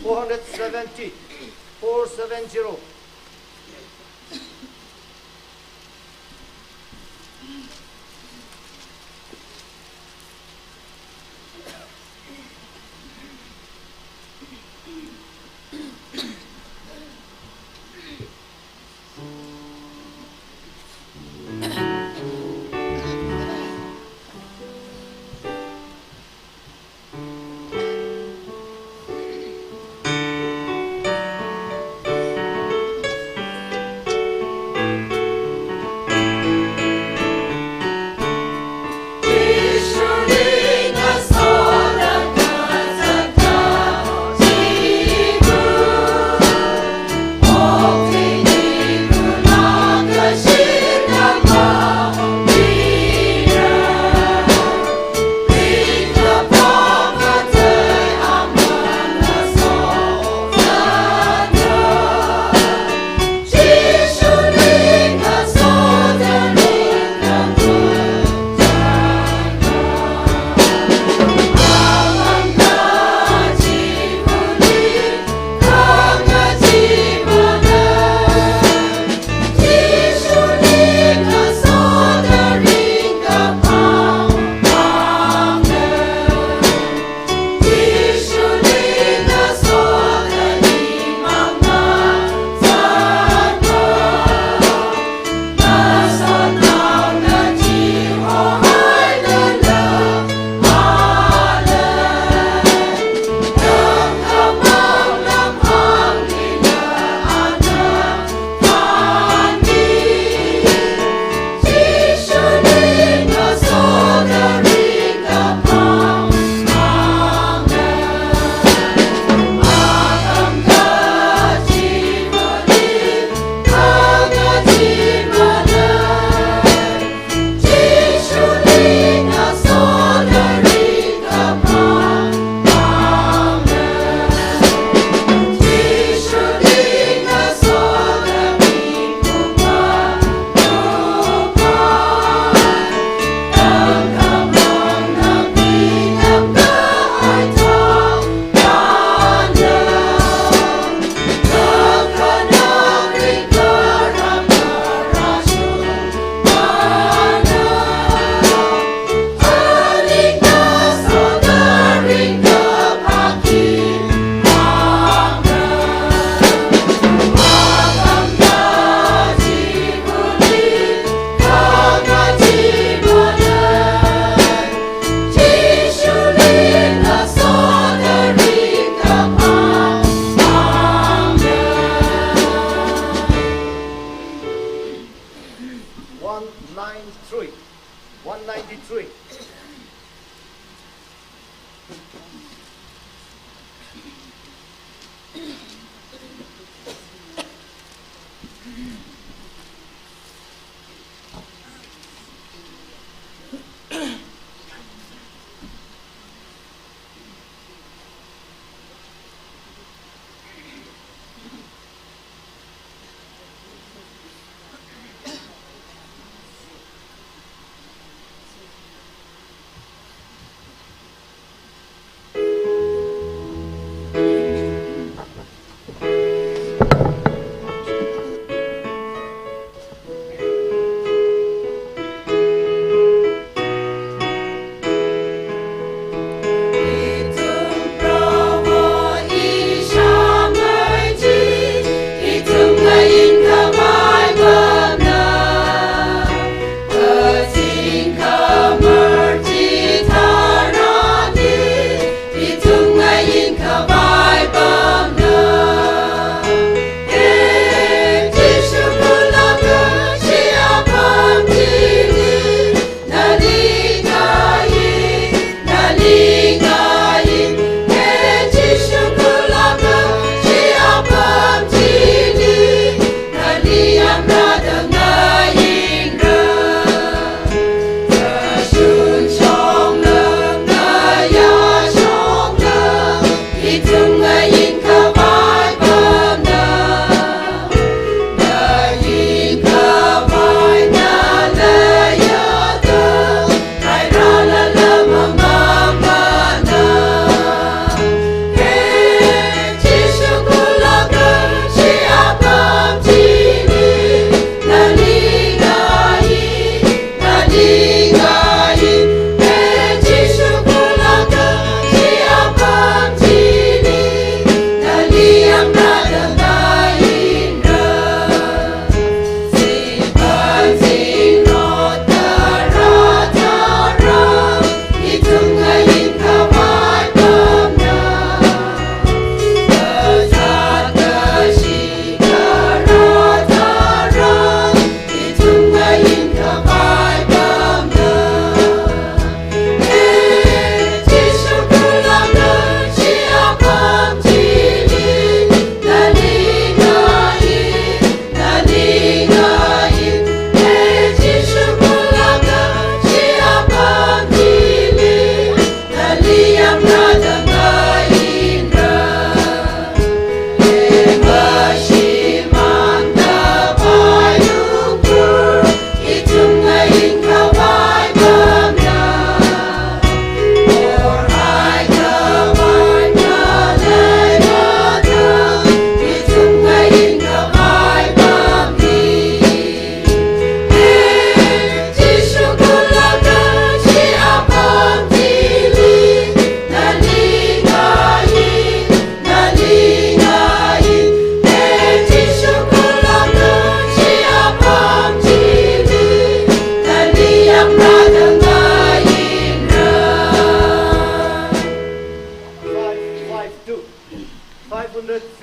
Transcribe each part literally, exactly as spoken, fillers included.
Four hundred seventy, four seven zero.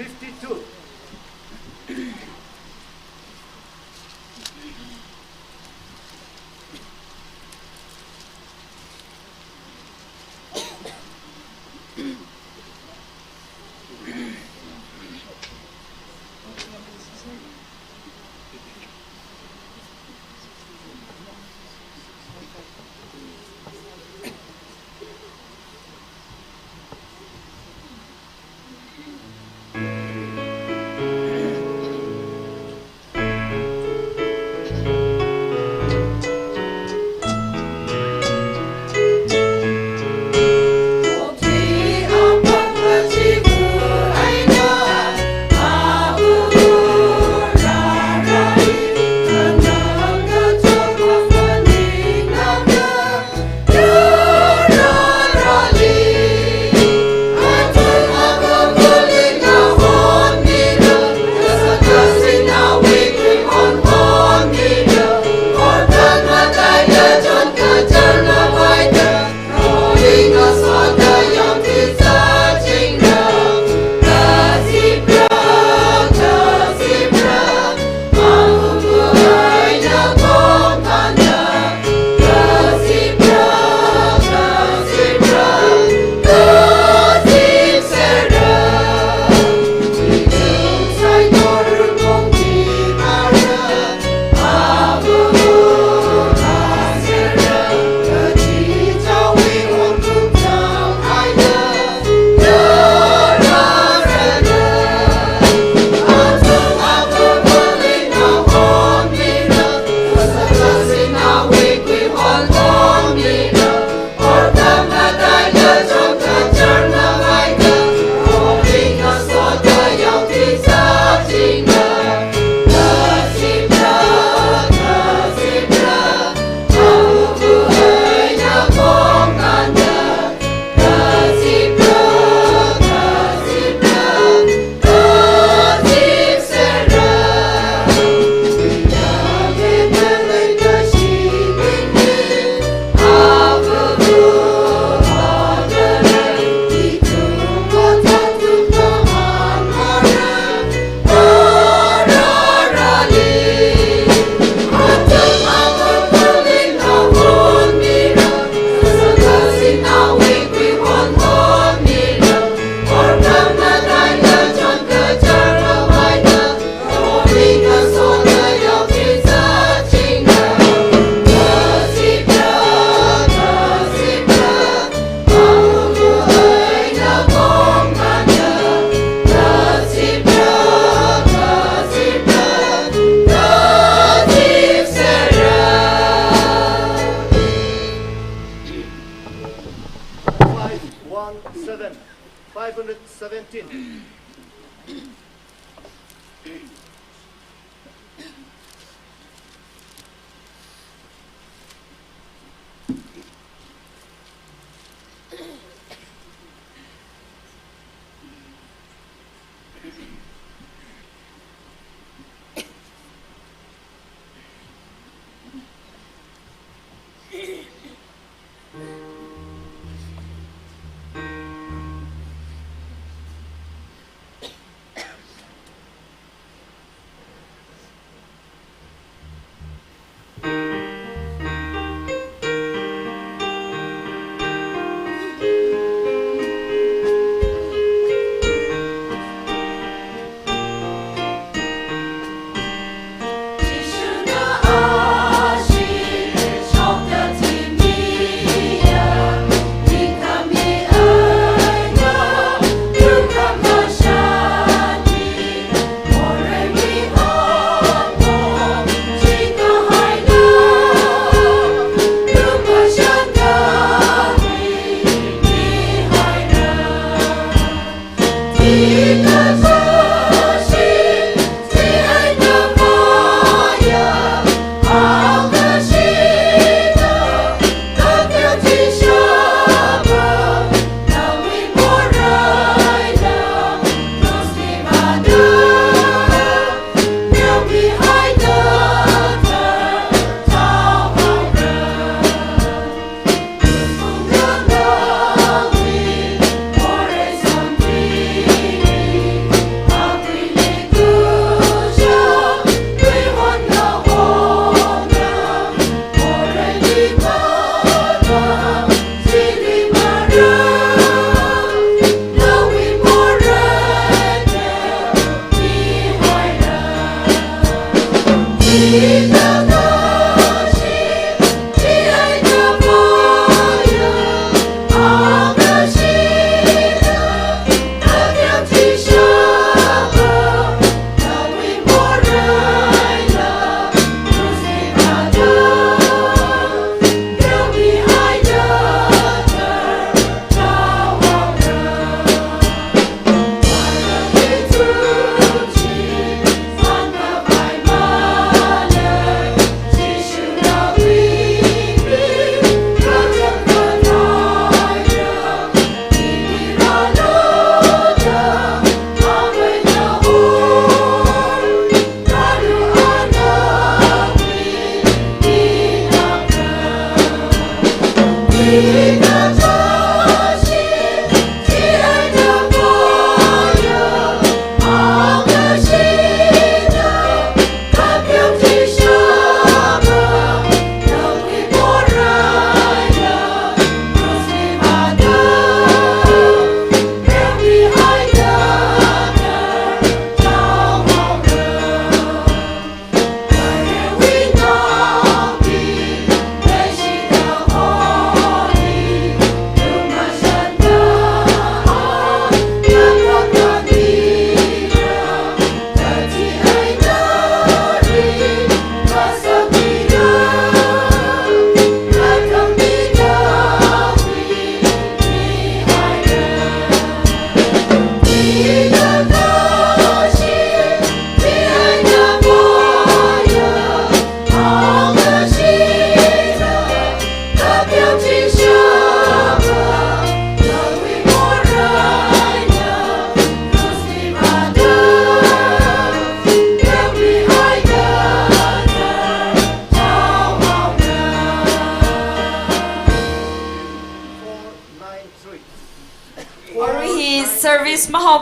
fifty-two.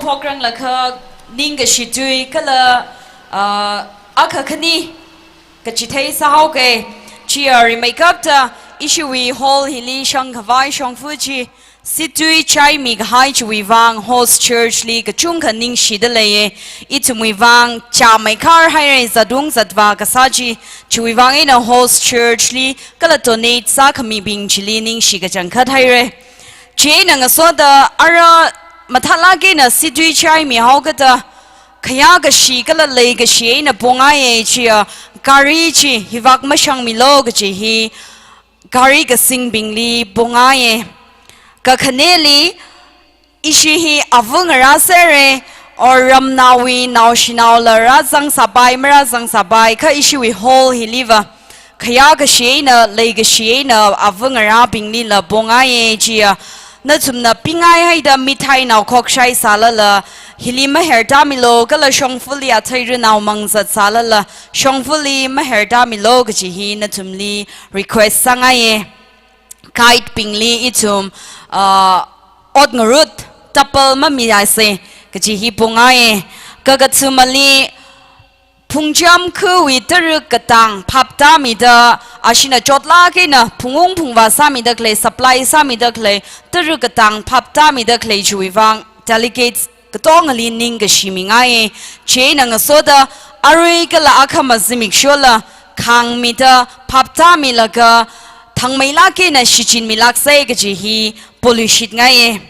Phokranglakha ningkashi tui kala, ah, akha khani kachithei sāhaoke. Chiya rimeikapta ishiwui hall hili shangkhavai shongfa chi situi chaimi kahai chiwui vang host church li kachungkha ningshida leiye. Ithumwui vang chāmeikhar haire, zatung zatvā kasā chi, chiwui vang eina host church li kala donate sākhamibing chili ningshi kachangkhat haire. Chieina ngasoda ara mathālāk eina situi chaimihaokada khayākashi kala leikashi eina pongaiye. Chiya gari chi hivāk mashangmilo kaji hi gari kasingbingli pongaiye. Kakhaneli ishi hi ava ngarā sere, or ramnaowui naoshinaola rāzangsāpai, marāzangsāpai, kha ishiwui hall hiliva khayākashi eina leikashi eina ava ngarābinglila pongaiye. Chiya nathumna pingai haida mithai naokhok shaisālala hili mahertāmilo, kala shongfali athei rinao mang zatsālala shongfali mahertāmilo kaji hi nathumli request sāngaiye. Guide bingli ithum, ah, ot ngarut tapal mamihaise kaji hi pongaiye. Kakathumali Phungcham khawui taruk katang phaptāmida, ashina chotlāk eina phungung phungvā sāmida khalei, supply sāmida khalei, taruk katang phaptāmida khalei chiwui vang delegates katongali ningkashi mingaiye. Chieina ngasoda arui kala akhama zimikshola khāngmida phaptāmilaga thangmeilāk eina shichinmilākse kaji hi poluishitngaiye.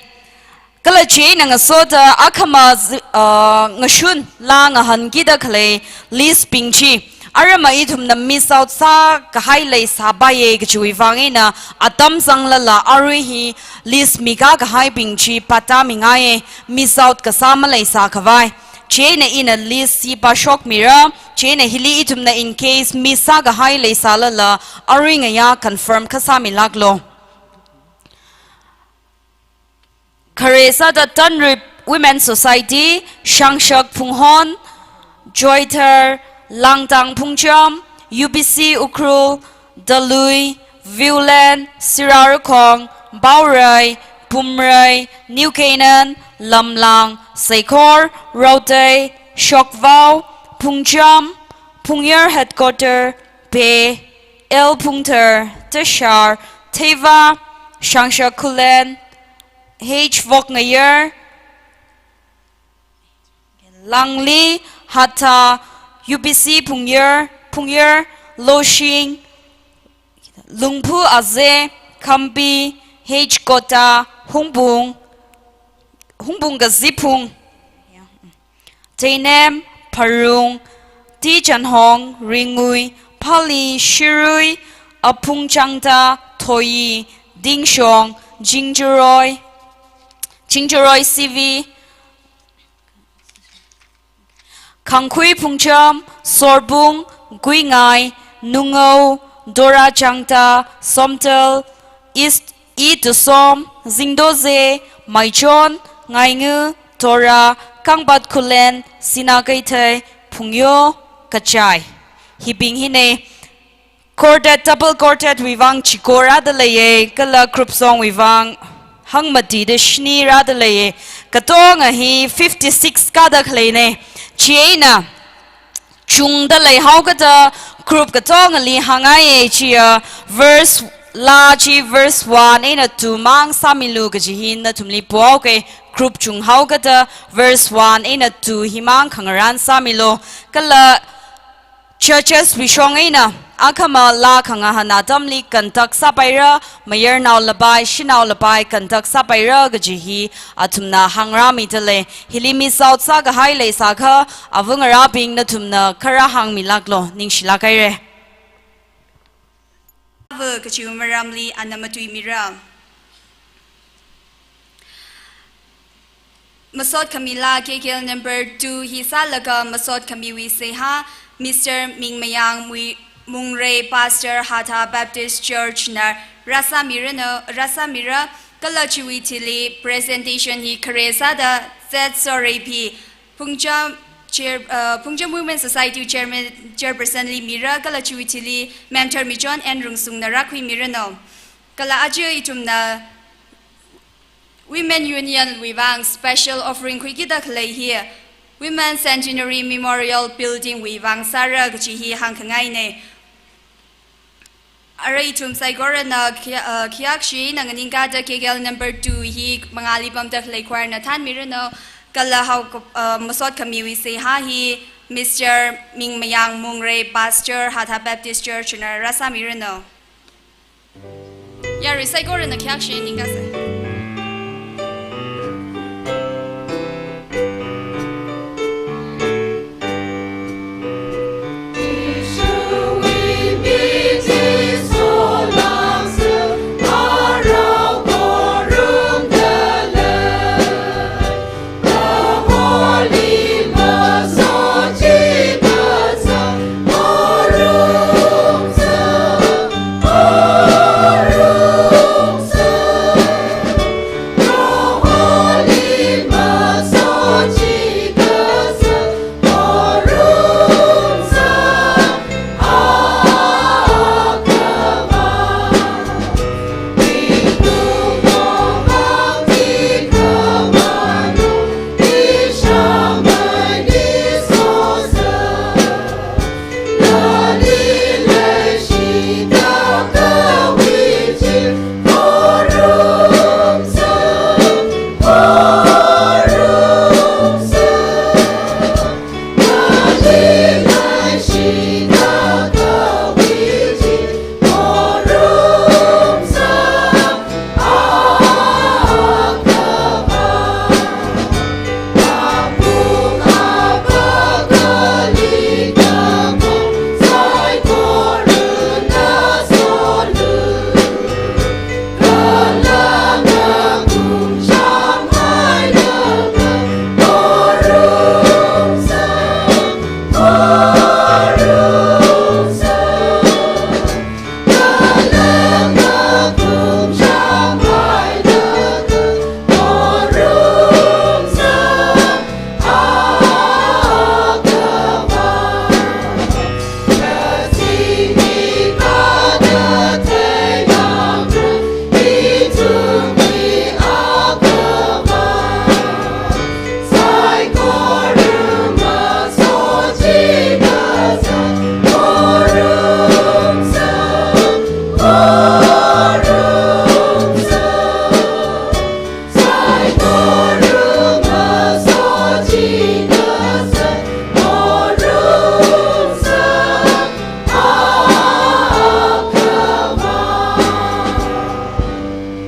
Kala chieina ngasoda akhama zi-, ah, ngashun laa ngahankida khalei list bing chi arama ithumna miss out sākahai leisāpaiye kajiwui vang eina atam zanglala arui hi list mikā kahaibing chi patta mingaiye, miss out kasā maleisākhavai. Chieina ina list chi pāshokmira, chieina hili ithumna in case miss sākahai leisālala arui ngayā confirm kasā milāklo. Khare sāda Tanrip Women Society, Shangshak Phunghon, Joythar, Langtang Phungcham, U B C Ukhrul, Dalui, Viewland, Sirarakhong, Baorei, Pumrei, New Canaan, Lamlang, Seikhor, Raotei, Shokvao, Phungcham, Phungyar Headquarter, Bay, L Phungthar, Tashar, Theiva, Shangshak Khullen, H Vokngayar, Langli, Hatha, U B C Phungyar, Phungyar, Loshing, Lungphu Aze, Khambi, H Kota, Hungbung, Hungbung Kaziphung, Teinem, Pharung, T Chanhong, Ringui, Phali, Shirui, Aphung Changta, Thoyi, Dingshong, Jingjuroi, Jingjuroi C V, Khangkhui Phungcham, Sorbung, Guingai, Nungao, Dora Changta, Somtel, East, E Tusom, Zingdoze, Maichon, Ngaingu, Tora, Kangpat Khullen, Sinakeithei, Phungyo, Kachai. Hibing hine. Quartet, double quartet wui vang chiko rāda leiye, kala group song wui vang hangmatida shini rāda leiye. Katonga hi fifty-six kāda khaleine. Chieina chungda leihaokada group katongali hāngngaiye, chiya verse, laa chi verse one eina two mang sāmilu kaji hi nathumli pohaoke. Group chunghaokada verse one eina two himang khangarān sāmilu. Kala churches wui shong eina akhama laa khangahān atamli conduct sāpaira, mayarnao lapai, shanao lapai conduct sāpaira kaji hi athumna hāngrāmida lei. Hili miss out sākahai leisākha, ava ngarābing nathumna kharā hāngmilāklo, ningshilāk haire. Ava kachiwui maramli ana matuimira. Masot khami laa K K L number two hi sālaga masot khamiwui seihā Mister Mingmayang Mui-, Mungrei, Pastor, Hatha Baptist Church na rāsāmirana, rāsāmira, kala chiwui thili presentation hi khare sāda Z Soreipi, Phungcham Chair, uh, Phungcham Women Society Chairman, Chairperson li mira, kala chiwui thili Ma'am Tharmichon N Rungsungna rākhuimirano. Kala aja ithumna Women Union wui vang special offering khuikida khalei hi Women Centenary Memorial Building wui vang sāra kachi hi hāngkhangaina. Arui ithum saikorana khaya-, uh, khayākshi eina nganingkāda K K L number two hi mangāli pamda khalei choir na thānmiranu, kala hao, uh, masot khamiwui seihā hi Mister Mingmayang Mungrei, Pastor, Hatha Baptist Church na rāsāmiranu. Yarui saikorana khayākshi eina ningkāsa.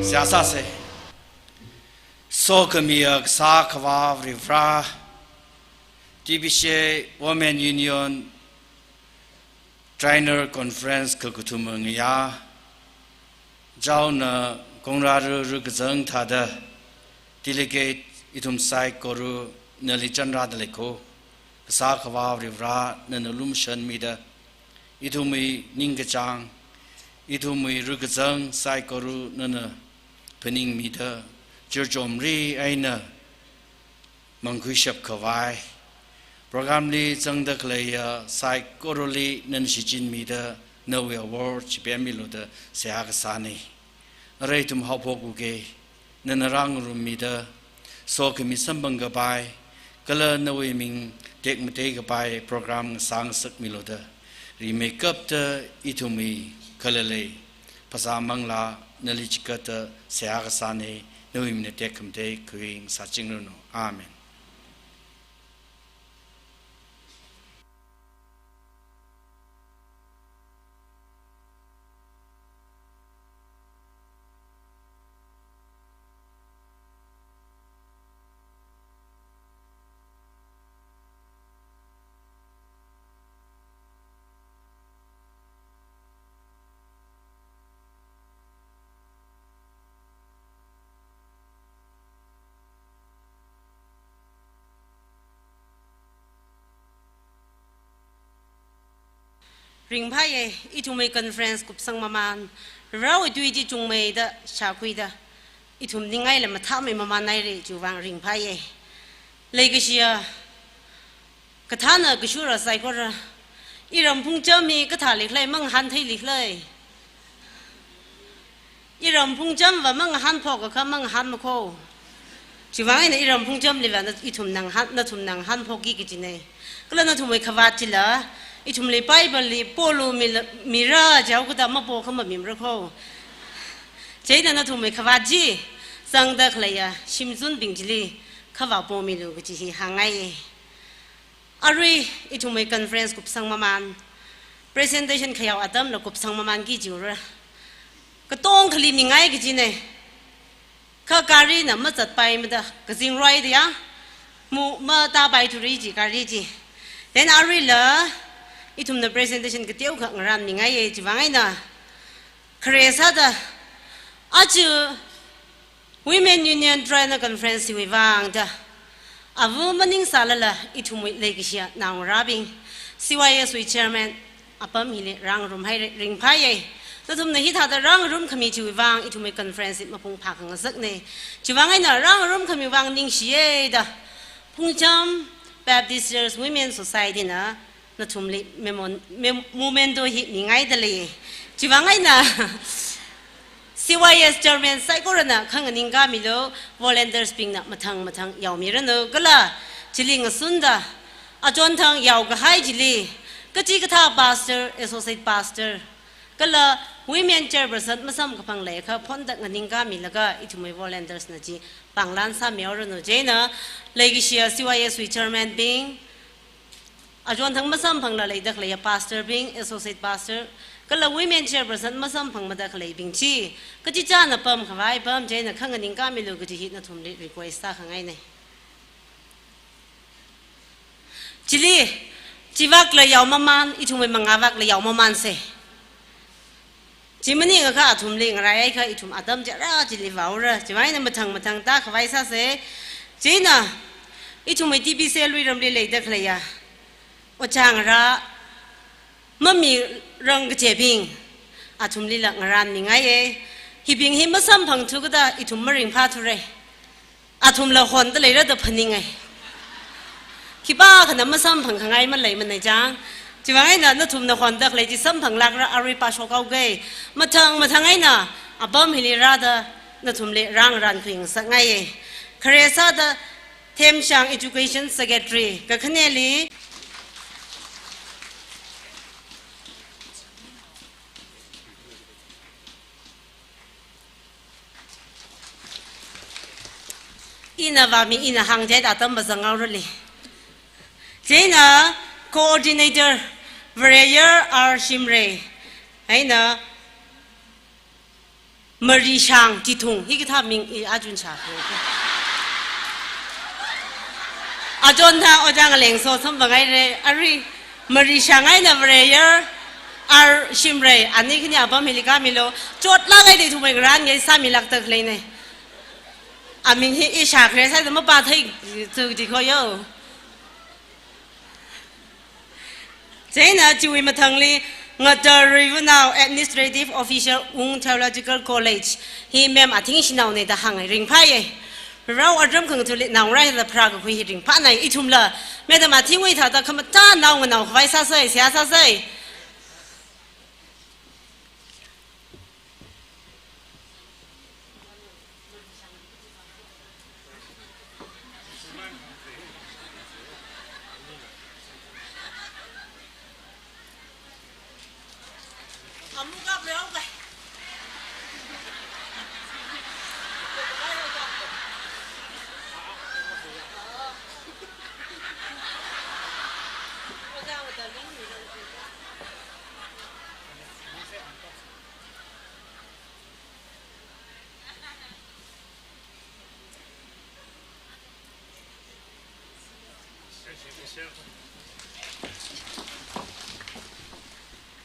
Seihā sāsa. Sokhamiya Kasā Akhava Varivara, T B C A Women Union Triennial Conference kakathuma ngayā, chaona kongra ru ru kazang thāda, delegate ithum saikora nali chanrāda leiko, Kasā Akhava Varivara nana lumashanmida, ithumwui ningkachāng, ithumwui ru kazang saikora nana phaningmida, church omri eina mangkhuishap khavai, program li zangda khaleiya saikorali nana shichinmida, nawui awor chipemmilu da seihā kasāna. Arui ithum haophok uke, nana rāngarummida, sokhami samphang kapai, kala nawui ming tekmatei kapai program ngasā ngasakmilu da, rimeikapta ithumwui khalalei phasā manglā nali chikata seihā kasāna, nawui mingna tekhamatei khuingasakchingranu. Amen. Ringphāya, ithumwui conference kupsang mamān, Varewui tui chi chungmeida shākhuida, ithum ningai la mathāmei mamānhaira, chiwui vang ringphāya. Leikashiya kathāna kashura saikora, iram phungcham hi kathālikhala mangahāntheilikhala. Iram phungchamva mangahānphok akha mangahānmakho. Chiwuivang eina iram Phungchamliva na, ithum ngahān, nathum ngahānphokki kajina. Kala nathumwui khavāt chila, ithumli Bible li polu mila, mira jihaokada mapo khamamimara kho. Chieina nathumwui khavāt chi, zangda khaleiya shimzunbing chili khavā pomilu kaji hi hāngngai. Arui ithumwui conference kupsang mamān, presentation khayao atamla kupsang mamānki jiura. Katongkhali mingai kajina. Kha garina mazatpaimada, kazingroi da ya, mu, matāpaithura ji gari chi. Then aruila, ithumna presentation kateokha ngarānmingaiya, chiwuivang eina khare sāda, aja Women Union Triennial Conference hiwui vang da, ava maningsālala ithumwui leikashiya naongarābing, C Y S wui chairman apam hili rāngarumhaira, ringphāya. Nathumna hithāda rāngarumkhami chiwui vang ithumwui conference hi mapung phākhangasakna. Chiwuivang eina rāngarumkhami vang ningshiya da, Phungcham Baptist Church Women Society na nathumli memon-, mem-, memento hi mingaidalei. Chiwuivang eina C Y S chairman saikorana khanganingkāmilu, volunteers bingna mathang mathang yaomiranu, kala chili ngasunda achonthang yaokahai chili kachikathā pastor, associate pastor, kala women chairperson masamkaphang leiakha phonda nganingkāmilaga ithumwui volunteers na chi panglan sāmihaoranu. Chieina leikashiya C Y S wui chairman bing, achonthang masamphangla leida khaleiya pastor bing, associate pastor, kala women chairperson masamphangmada khaleibing chi kachichāna pamkhavai apam chieina khanganingkāmilu kaji hi nathumli request sākhangaina. Chili, chivakla yao mamān, ithumwui mangāvakla yao mamānsa. Chi maningakha athumli ngaraiakha ithum atam chara chili vāura, chiwuivang eina mathang mathang tākhavai sāsa. Chieina, ithumwui T B C Luiramli leida khaleiya ojā ngarā mamirang kachibing, athumlila ngarānmingaiya. Hibing hi masamphangthukada ithum maringphāthura. Athumla honda leira da phaninga. Khipākhana masamphangkhangai maleimana chang. Chiwuivang eina nathumna honda khalei chi samphanglākra, arui pāshokhaoga. Mathang mathang eina apam hili rāda nathumli rāngarānkhui ngasakngaiya. Khare sāda Themshang Education Secretary kakhaneli ina vāmi, ina hāngchithei atam bazangaorali. Chieina coordinator Vareyar R Shimray, eina Marishang Tithung, hikathā ming i achun shākha. Achonthang ojā Ngalengso samphangaira, arui Marishang eina Vareyar R Shimray, ani khani apam hili kāmilu, chotlāk eina ithumwui ngarān ngai sāmilākta khaleina. Aming hi i shākhare sāda mapāthei tu di kho yo. Chieina chiwui mathangli Ngata Ruivunao, Administrative Officer, Wung Theological College, hi ma'am Athingshinaona da hānga, ringphāya. Rao aram khangathali naongarā hithāda pharākakhui hi ringphāna, ithumla madam Athingwui thāda khamathā nao nganao khavai sāsa, seihā sāsa.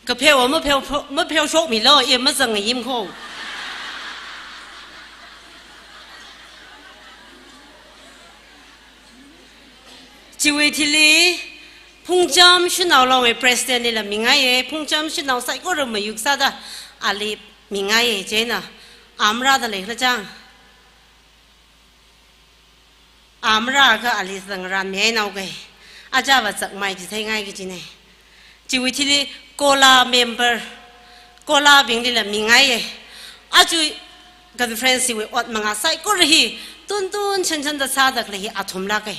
Kapheowa mapheo, mapheoshokmilu, i mazang ngayim kho. Chiwui thili, Phungcham Shanao Long wui President lila mingaiya, Phungcham Shanao saikora mayuk sāda ali mingaiya, chieina, amra da leikhala chang. Amra kha ali zangrān mihainaoga. Ajava zakmai chitheingai kajina. Chiwui thili COLA member, COLA binglila mingaiya. Aja conference wui ot mangā saikora hi Tuntun chanchanda sāda khalei hi athumlāka.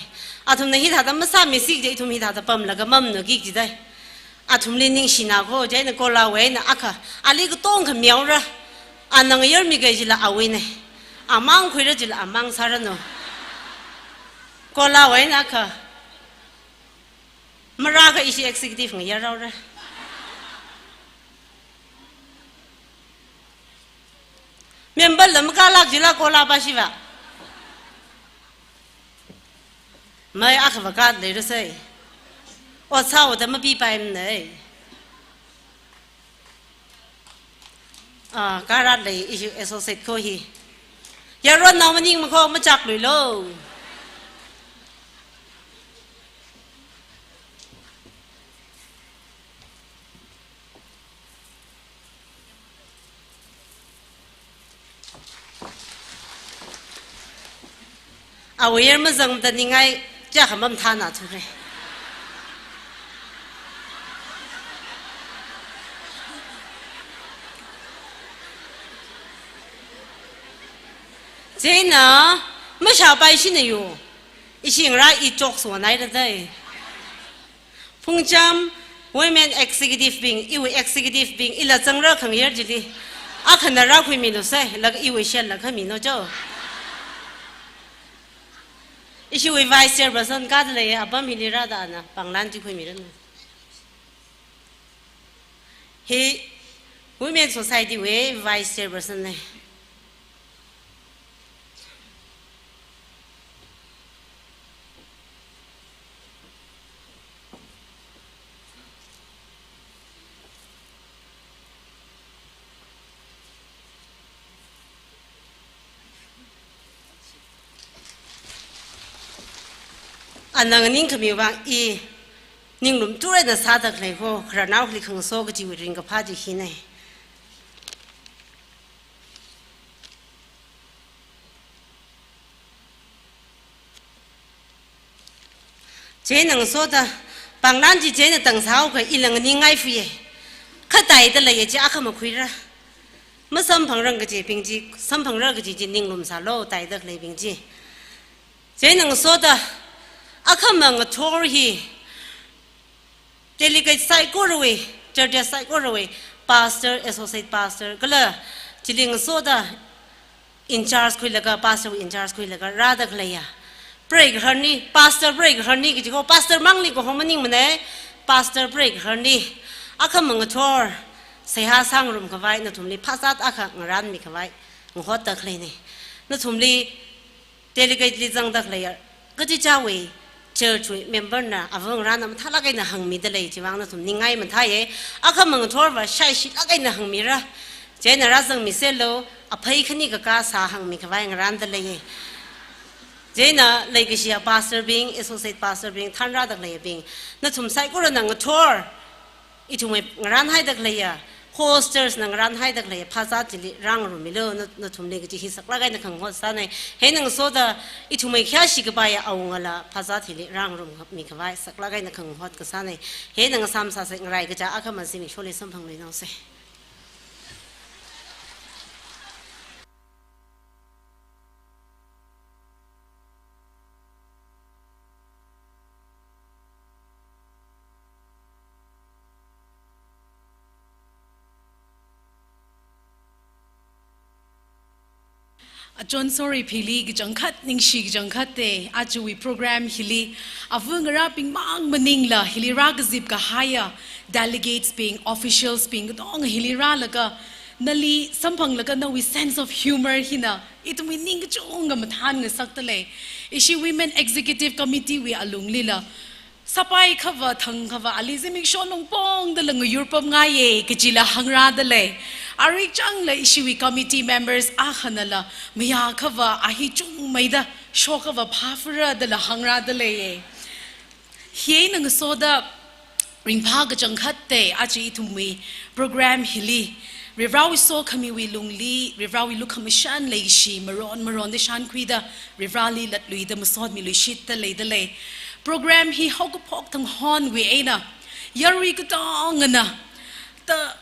Athumna hithāda masāmisi kaje ithum hithāda pamlaga mamnaki jidai. Athumli ningshina ko, chieina Kolawui eina akha, ali katongkha mihaora. Ana ngayarmi kaji chila awuina. Amang khuira chila amang sāranu. Kolawui eina akha, marākha ishi executive ngayarhaora. Member la makālāk jila Kola pa shiva. Mai akhava kāda leirasai. Ot sāhaoda mapipaimana. Ah, kāra lei ishi associate ko hi. Yaronnao maningmakho machakluilu. Awui yar mazangda ningai, kayākha mamathāna thura. Chieina, mashāpaishina yo. Ishi ngarā i choksuanhaira dai. Phungcham, women executive bing, iwui executive bing, ila zangra khangayar chili. Akhana rākhuimilusai, laga iwui share la khamino cho. Ishiwui vice chairperson kāda lei, apam hili rāda ana, pānglan chi khuimiranu. Hi Women Society wui vice chairperson na. Ana nganingkhami vang i ninglum turaina sāda khalei ho, khararnaoli khangaso kajiwui ringkaphā chi hina. Chieina ngasoda, pānglan chi chieina tang sāhaokha ila nganingai fuye. Kha taida leiya chi akha makhuira. Masamphangrang kajibing chi, samphangra kaji chi ninglum sālu, taida khaleibing chi. Chieina ngasoda, akhama ngathor hi, delegate saikorawui, church saikorawui, pastor, associate pastor, kala chili ngasoda, in charge khuilaga, pastor in charge khuilaga, rāda khaleiya. Preigaharni, pastor preigaharni kaji ko, pastor mangli kaho maningmana, pastor preigaharni. Akhama ngathor, seihā sāngarum khavai, nathumli phazat akha ngaranmi khavai, ngahotda khaleina. Nathumli delegate li zangda khaleiya, kachichāwui, church wui member na, ava ngarāna mathālāk eina hāngmida lei, chivang nathum ningai mathāya, akhama ngathorva shaishilāk eina hāngmira, chieina rāzangmiselu, aphei khani kakā sā hāngmi khavai ngaranda leiya. Chieina leikashiya pastor bing, associate pastor bing, thanrāda khaleibing, nathum saikorana ngathor, ithumwui ngaranhaida khaleiya, hosters na ngaranhaida khaleiya, phazat chili rāngarumilu, na, nathumli kaji hi saklāk eina khangahot sāna. Hieina ngasoda, ithumwui khayāshi kapaiya awungala, phazat hili rāngarummi khavai, saklāk eina khangahot kasāna. Hieina ngasāmsāsa ngarai kaja akhama zimiksholi samphangluinaosa. Achon sorry phili kachangkhat, ningshi kachangkhat te, achuwui program hili, ava ngarābing mang maningla, hili rākazip kahaiya, delegates bing, officials bing, katonga hili rālaga, nali samphanglaga nawui sense of humor hina, ithumwui ning kachungkha mathān ngasakda lei. Ishi Women Executive Committee wui alunglila, sāpai khava, thang khava, ali zimiksho lungpongdala ngayur pamngaiya, kajila hāngrāda lei. Arui changla ishiwui committee members akhanala, mayā khava, a hi chungmeida, shokhava phāfara dala hāngrāda leiya. Hieina ngasoda, ringphā kachangkhat te, aja ithumwui program hili, Varivarāwui sokhamiwui lungli, Varivarāwui lukhamashan leishi, maron maronda shankhuida, Varivarāli latluida masotmiluishitda leida lei. Program hi haokaphok thang honwui eina, yarui katongana, ta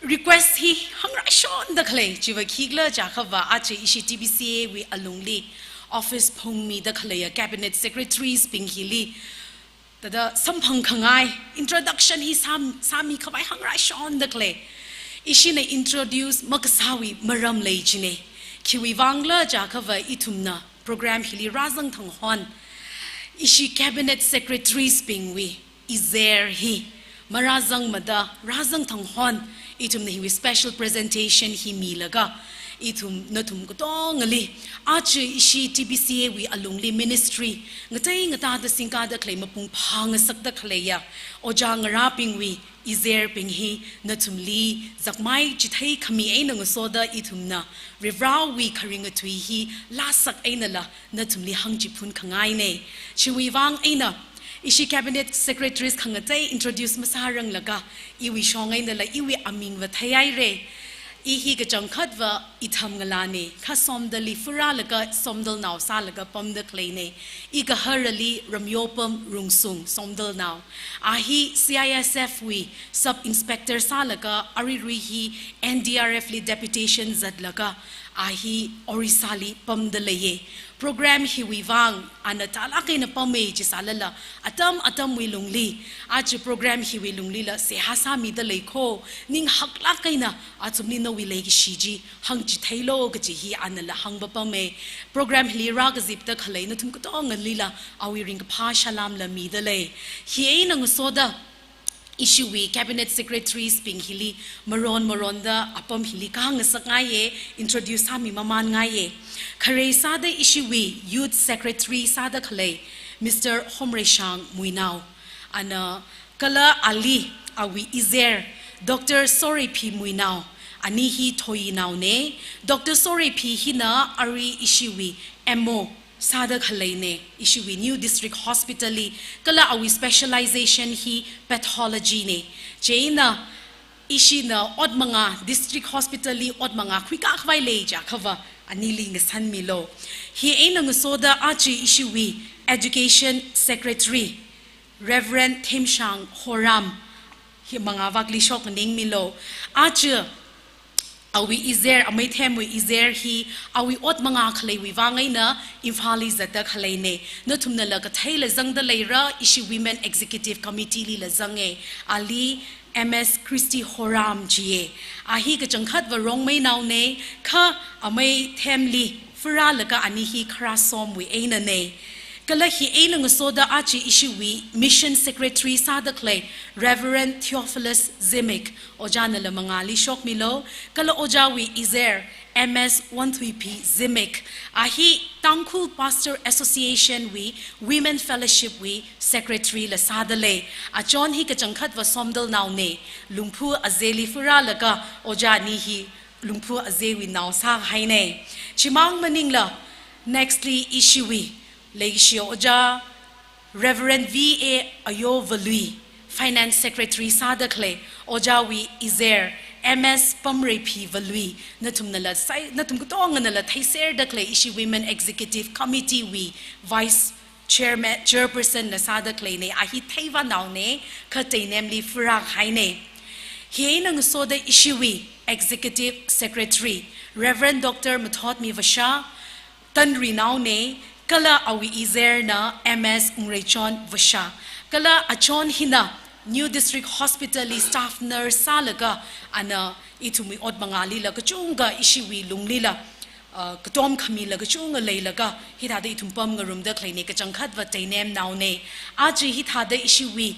request hi hāngrāshonda khalei, chiva khikhala jiakhava, aja ishi T B C A wui alungli, office phungmida khaleiya cabinet secretaries bing hili, thāda samphang khangai introduction hi sām, sāmi khavai hāngra shonda khalei. Ishina introduce makasāwui maram lei jina. Khiwui vangla jiakhava ithumna program hili rāzang thang hon, ishi cabinet secretaries bingwui izer hi marāzangmada rāzang thang hon, ithumna hiwui special presentation hi milaga, ithum nathum katongali, aja ishi T B C A wui alungli ministry ngatei ngatāda singkada khalei, mapung phāngasakda khaleiya ojā ngarābingwui izerbing hi nathumli zakmai chithei khami eina ngasoda ithumna Varivarāwui kharing atui hi lāsak einala nathumli hāngchiphun khangaina. Chiwui vang eina, ishi cabinet secretaries khangatei introduce masāranglaga, iwui shong einala iwui amingva theihaira. I hi kachangkhatva Itham ngalāna, kha Somdalli furālaga Somdalnao sālaga pamda khaleina. I gaharali Ramyopam Rungsung, Somdalnao. A hi C I S F wui sub inspector sālaga aruirui hi N D R F li deputation zatlaga a hi Orissa li pamda leiya. Program hiwui vang ana tālāk eina pama chisālala, atam atamwui lungli, aja program hiwui lunglila seihā sāmida lei kho, ning haklāk eina athumli nawui leikashi chi hāngchitheilu kaji hi anala hāngpapama. Program hili rākazipda khalei nathum katongalila awui ringkaphā salām la mida lei. Hi eina ngasoda ishiwui cabinet secretaries bing hili maron maronda apam hili kāngasakngaiya, introduce sāmi mamānngaiya. Khare sāda ishiwui youth secretary sāda khalei Mister Homreishang Muinao, ana kala ali awui izer Doctor Soreiphi Muinao, ani hi Thoyinaona. Doctor Soreiphi hina arui ishiwui M O sāda khaleina, ishiwui New District Hospital li, kala awui specialization hi pathology na. Chieina ishina ot mangā, District Hospital li ot mangā khuikā khavai lei jiakhava anili ngasanmilu. Hi eina ngasoda aja ishiwui Education Secretary Reverend Themshang Horam, hi mangā vakli shok nganingmilu. Aja awui izer, amei Themwui izer hi awui ot mangā khaleiwui vang eina Imphal li zatda khaleina. Nathumnala katheila zangda leira, ishi Women Executive Committee lila zanga. Ali M S Christy Horam jiya. A hi kachangkhatva Rongmeinaona, kha amei Themli furālaga ani hi Khara Somwui einana. Kala hi eina ngasoda aja ishiwui Mission Secretary sāda khalei Reverend Theophilus Zimik, ojānala mangāli shokmilu, kala ojāwui izer M S Wonthuiphi Zimik, a hi Tangkhul Pastor Association wui Women Fellowship wui Secretary la sāda lei. Achon hi kachangkhatva Somdalnaona, Lungphu Azeli furālaga ojā ani hi Lungphu Azewui nao sāhaina. Chimang maningla, next li ishiwui leikashi ojā Reverend V A Ayo Valui, Finance Secretary sāda khalei, ojāwui izer M S Pamreiphi Valui, nathumnala sai, nathum katonganala theiserda khalei ishi Women Executive Committee wui Vice Chairman, Chairperson la sāda khaleina. A hi Theivanaona, kha Teinemli furāhaina. Hi eina ngasoda ishiwui Executive Secretary Reverend Doctor Mathotmi Vasha, Tanrinaona, kala awui izerna M S Ungreichon Vasha. Kala achon hina New District Hospital li staff nurse sālaga ana ithumwui ot mangālila kachungkha ishiwui lunglila, uh, katom khamila kachungkha leilaga hithāda ithum pamngarumda khaleina, kachangkhatva Teinemnaona. Aja hithāda ishiwui,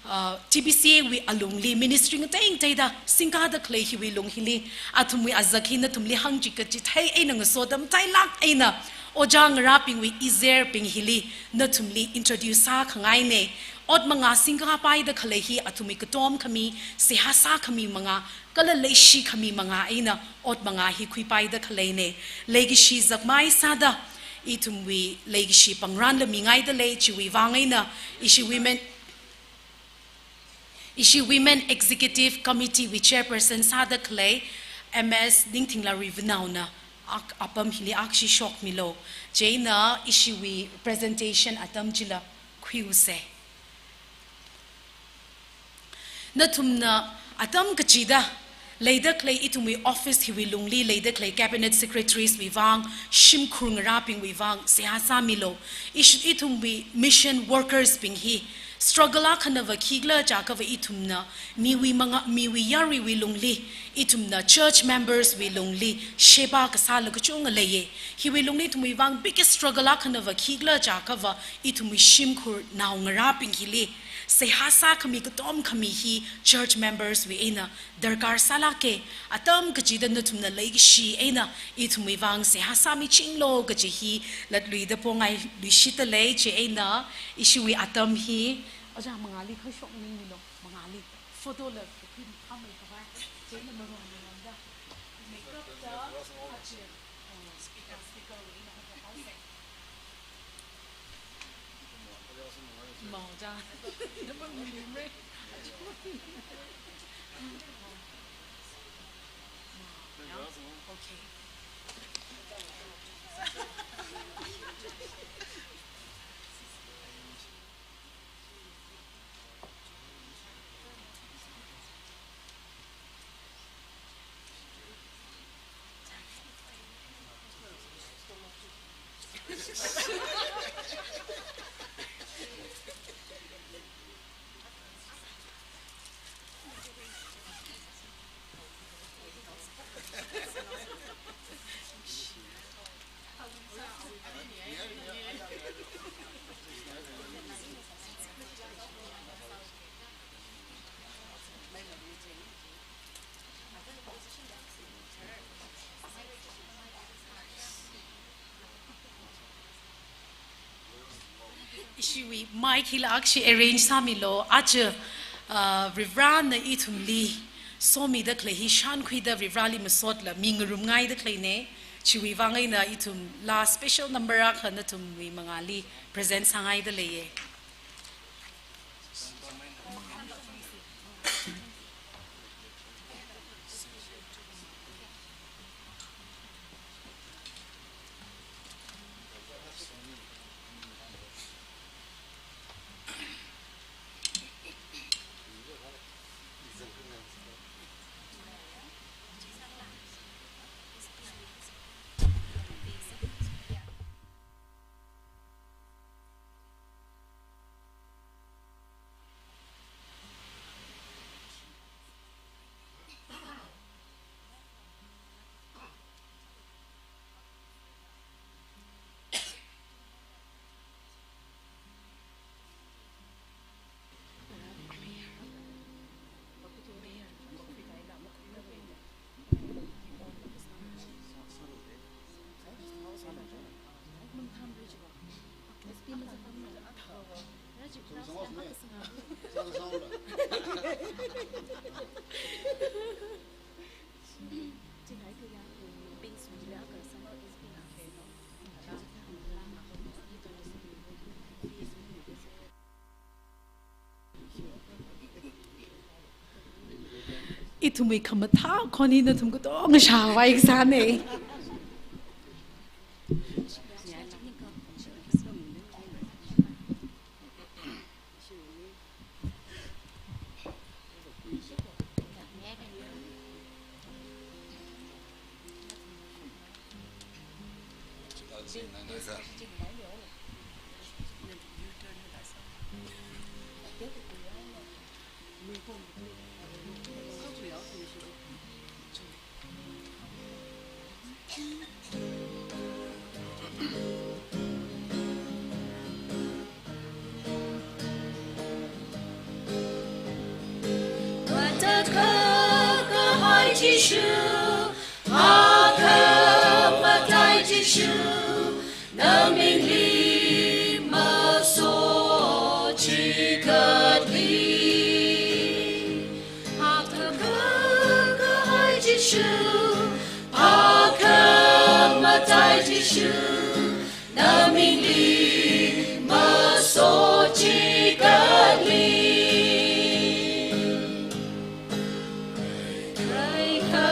uh, T B C A wui alungli ministry ngatei ngateida singkada khalei hiwui lung hili athumwui azak hi nathumli hāngchikachithei eina ngasoda matailāk eina ojā ngarābingwui izerbing hili nathumli introduce sākhangaina. Ot mangā singkapaida khalei hi athumwui katom khami, seihā sākhami mangā, kala leishi khami mangā eina ot mangā hi khuipaida khaleina. Leikashi zakmai sāda ithumwui leikashi pangranla mingaida lei. Chiwui vang eina ishi Women, ishi Women Executive Committee wui Chairperson sāda khalei M S Ningthingla Rivanaona ak-, apam hili akshi shokmilu. Chieina ishiwui presentation atam chila khuiusa. Nathumna atam kachida Leida khalei ithumwui office hiwui lungli leida khalei cabinet secretaries wui vang, shimkhur ngarābingwui vang seihā sāmilu. Ish-, ithumwui mission workers bing hi struggle akhanava khikhala jiakhava ithumna miwui manga, miwui yaruiwui lungli, ithumna church members wui lungli sheba kasāla kachunga leiya. Hiwui lungli ithumwui vang biggest struggle akhanava khikhala jiakhava ithumwui shimkhur naongarābing hili seihā sākhami katom khami hi church members wui eina darkar sālāka. Atam kachida nathumna leikashi eina ithumwui vang seihā sāmichinglu kaji hi latluida pongai luishitda lei. Chieina ishiwui atam hi, oja mangāli kha shokningmilu, mangāli photo la kapin khamei khavai, chieina maron maronda makeup da, aja, oh, speaker, speaker wui eina kha. Ishiwui mic hila akshi arrange sāmilu. Aja, uh, Varivarana ithumli somida khalei hi shānkhuida Varivarali masotla mingarumngaida khaleina. Chiwui vang eina ithum last special number akha nathumwui mangāli present sāngaida leiya. Ithumwui khamathā khon hi nathum katonga shāvai kasāna. Matatkakahai Jishu, akhamatai Jishu, namingli masochikatli. Akhakakahai Jishu, akhamatai Jishu, namingli masochikatli. Kaikha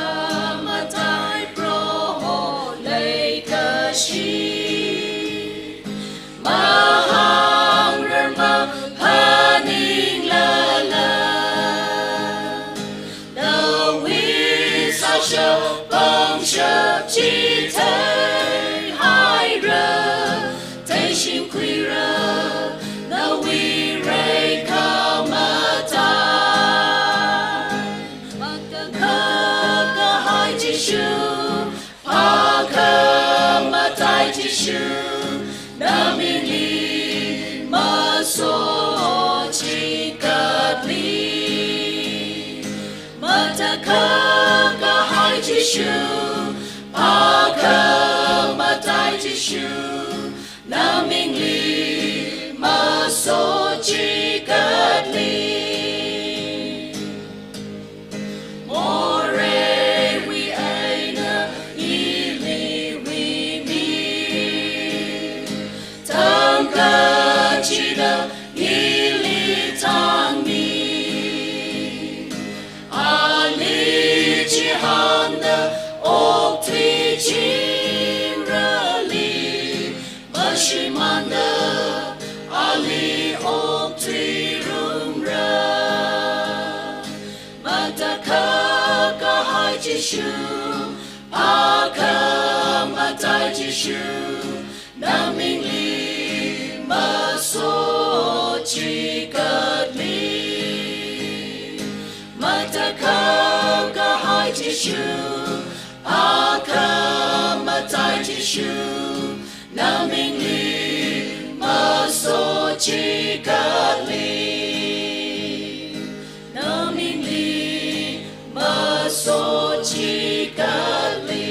Jishu, Pakhamatai Jishu, namingli masochikatli. Moreiwui eina ili wimi, thangkachida ili thangmi. Ali chihānda okthui chingrali, mashimānda ali okthui rungra. Matakhak kahai Jishu, Pakhamatai Jishu, namingli masochikatli. Matakhak kahai Jishu, Pakhamatai Jishu, namingli masochikatli. Namingli masochikatli.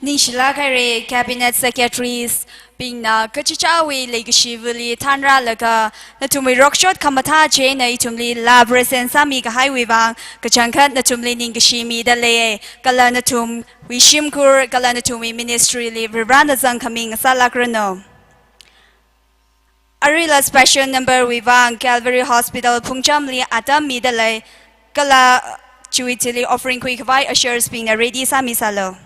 Ningshilāk haira, Cabinet Secretaries bingna kachichāwui leikashivali thanrālaga, nathumwui rokshot khamathā chieina ithumli laa present sāmi kahaiwui vang, kachangkhat nathumli ningkashi mida lei, kala nathumwui shimkhur, kala nathumwui ministry li Varivarāna zangkhami ngasālākranu. Aruila special number wui vang Calvary Hospital Phungchamli atam mida lei, kala chiwui thili offering khuikhavai ushers bingna ready sāmisālu.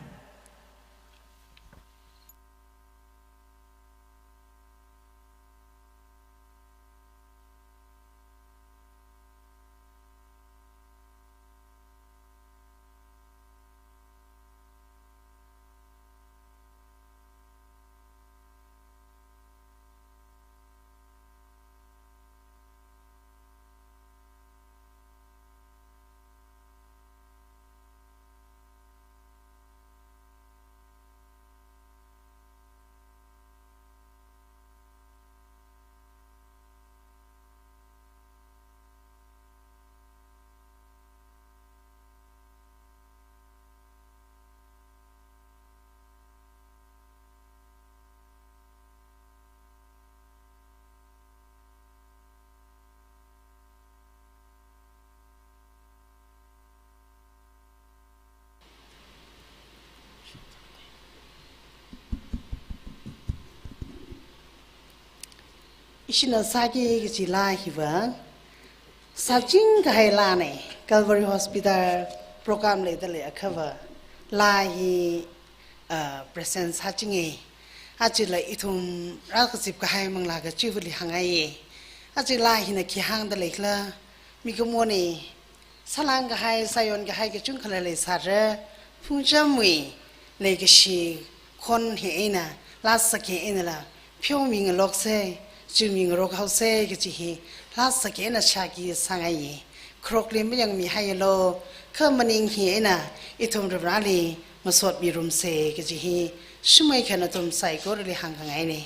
Ishina sāki kachi laa hiva, sāching kahai laana, Calvary Hospital program leida leiakhava, laa hi, ah, present sāchinga. Achila ithum rākazip kahai manglā kachivali hāngngaiya. Achi laa hina khi hāngda leikhala, mikumona, sālāng kahai, sāyon kahai kachungkhala leisāra, Phungchamwui leikashi khon hi eina, laa sāki einala, pheomingaloksa, chuimingarok haosa kaji hi, laa sāki eina shāki sāngaiya. Kharokli mayangmihaialu, kha maning hi eina, ithum Varivarāli masotmirumsa kaji hi, shumai khana nathum saikorali hāngkhangaina.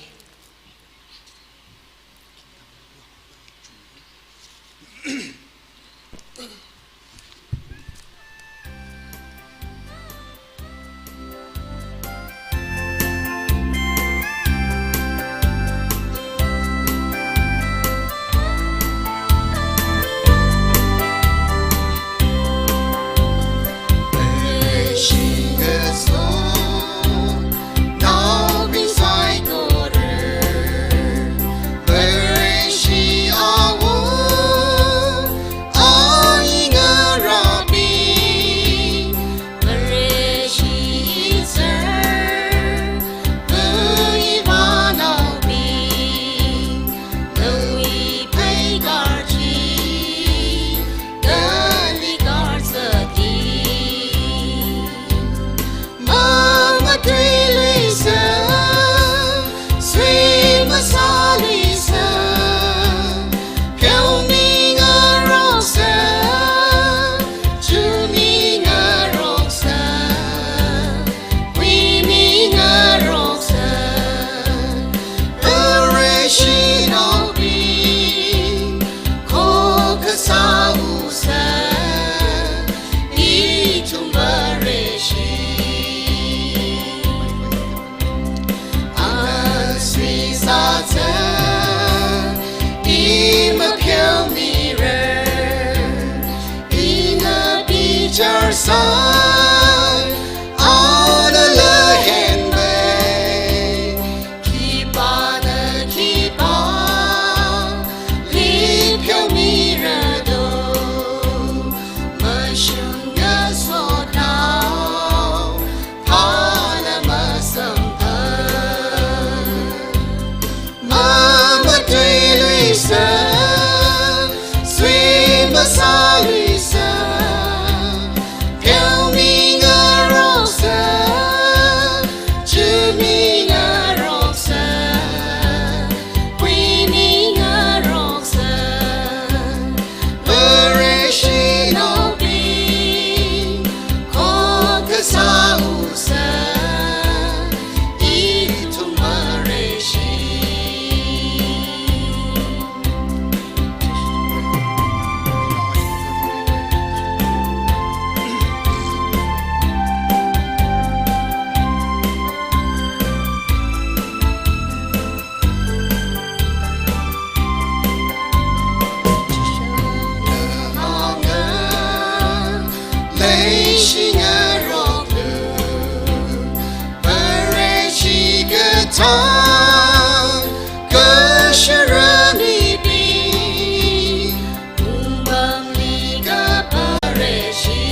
Ang kasharani ni umangli kapareshi.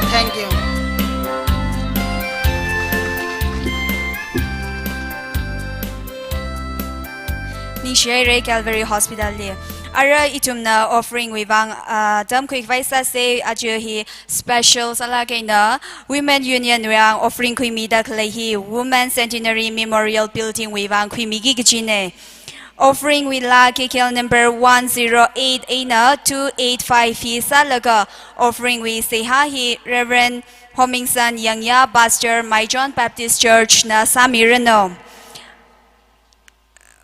Thank you. Ningshihaira Calvary Hospital li. Ara ithumna offering wui vang, ah, tamkhui khavai sāsa, aja hi special sālāk eina Women Union wui vang offering khuimida khalei hi Women Centenary Memorial Building wui vang khuimiki kajina. Offering wui laa K K L number one zero eight eina two eight five hi sālaga offering wui seihā hi Reverend Homingson Yangya, Pastor Maichon Baptist Church na sāmiranu.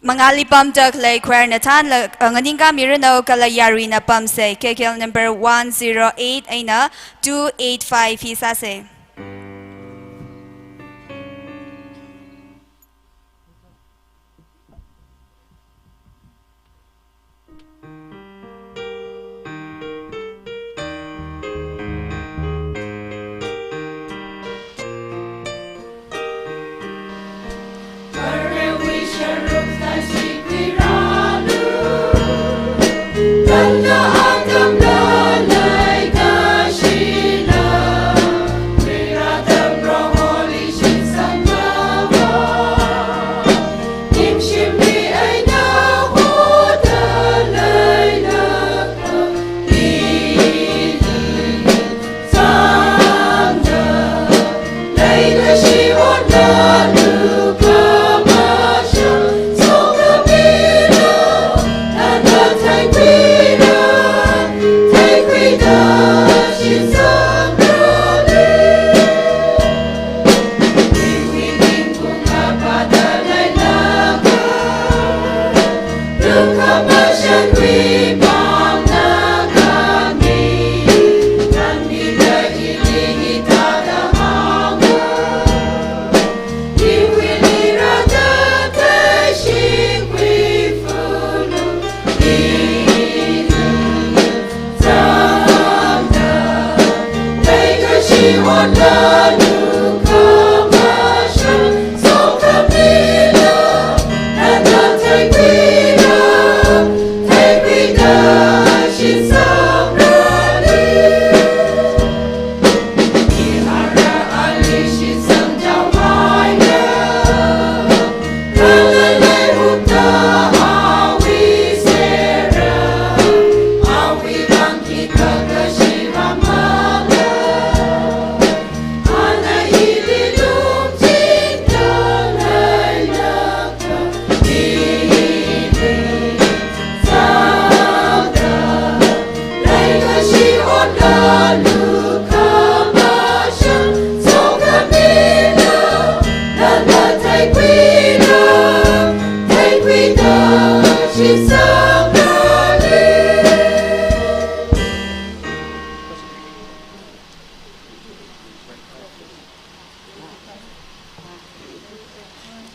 Mangāli pamda khalei choir na thānla, uh, nganingkamiranu kala yaruina pamsa, K K L number one zero eight eina two eight five hi sāsa.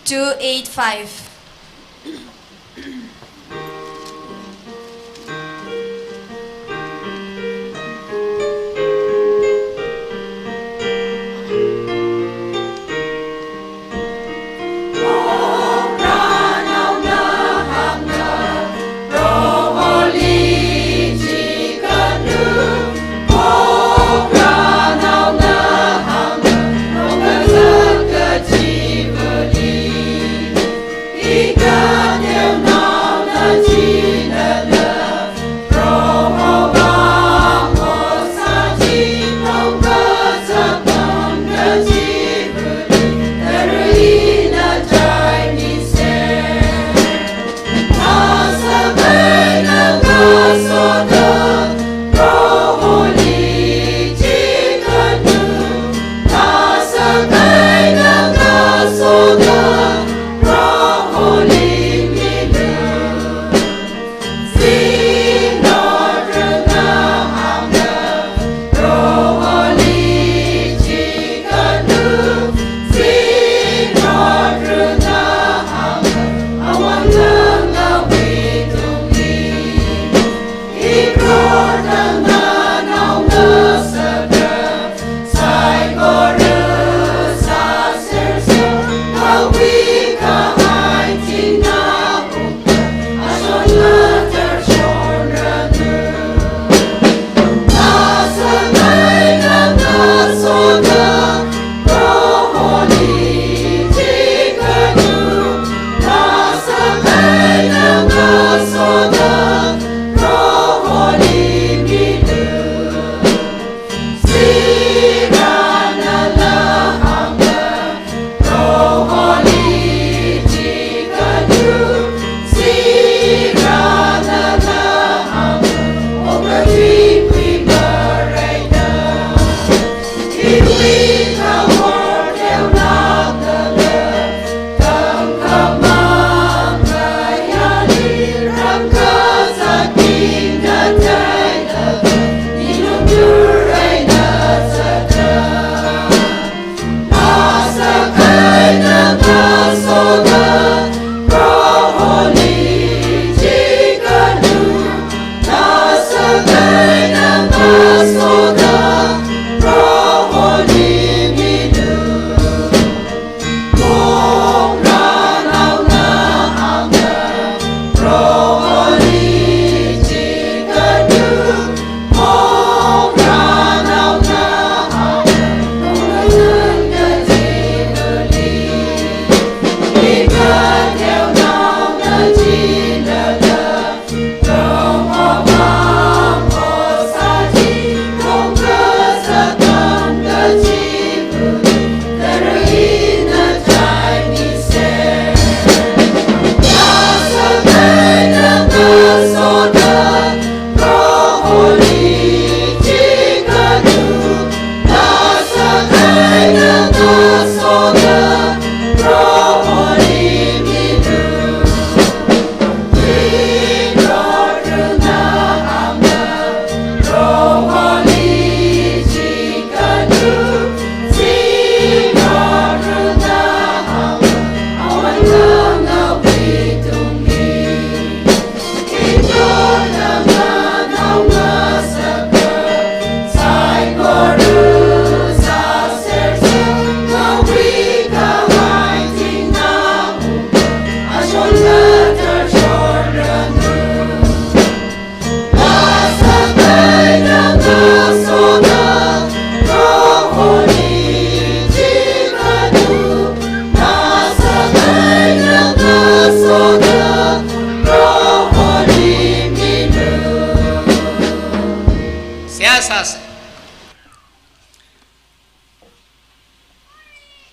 Two eight five.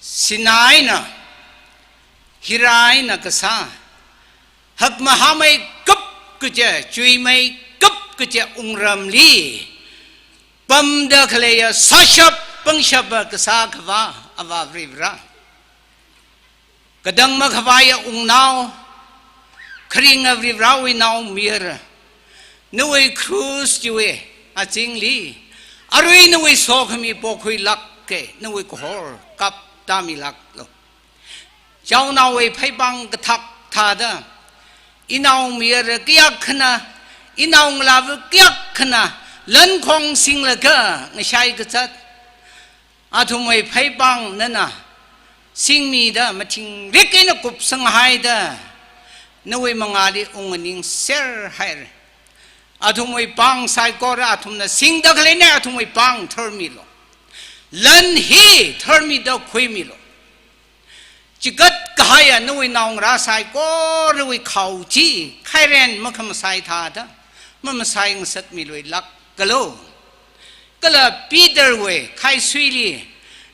Sinā eina, Hira eina kasā, hakmahāmeikap kaja, chuimeikap kaja wungramli pamda khaleiya sāshap pangshapa kasā Akhava Avā Varivara, katang makhavaiya wungnao, kharinga Varivarawui naomayara, nawui cross chiwui azingli arui nawui sokhami pokhuilāka, nawui kahor kaptāmilāklu. Jaonaowui pheipāng kathak thāda, inaomayara kayākhana, inaongalāva kayākhana lankhong singlaga ngashai kazat, athumwui pheipāng nana singmida mathingrik eina kupsanghaida, nawui mangāli ungnganingser haira. Athumwui pāng saikora athumna singda khaleina, athumwui pāng tharmilu. Lan hi tharmida khuimilu. Chigat kahaiya nawui naongarā saikorawui khao chi khairen makhamasai thāda mamasai ngasakmiluilākalu. Kala Peterwui khaisuili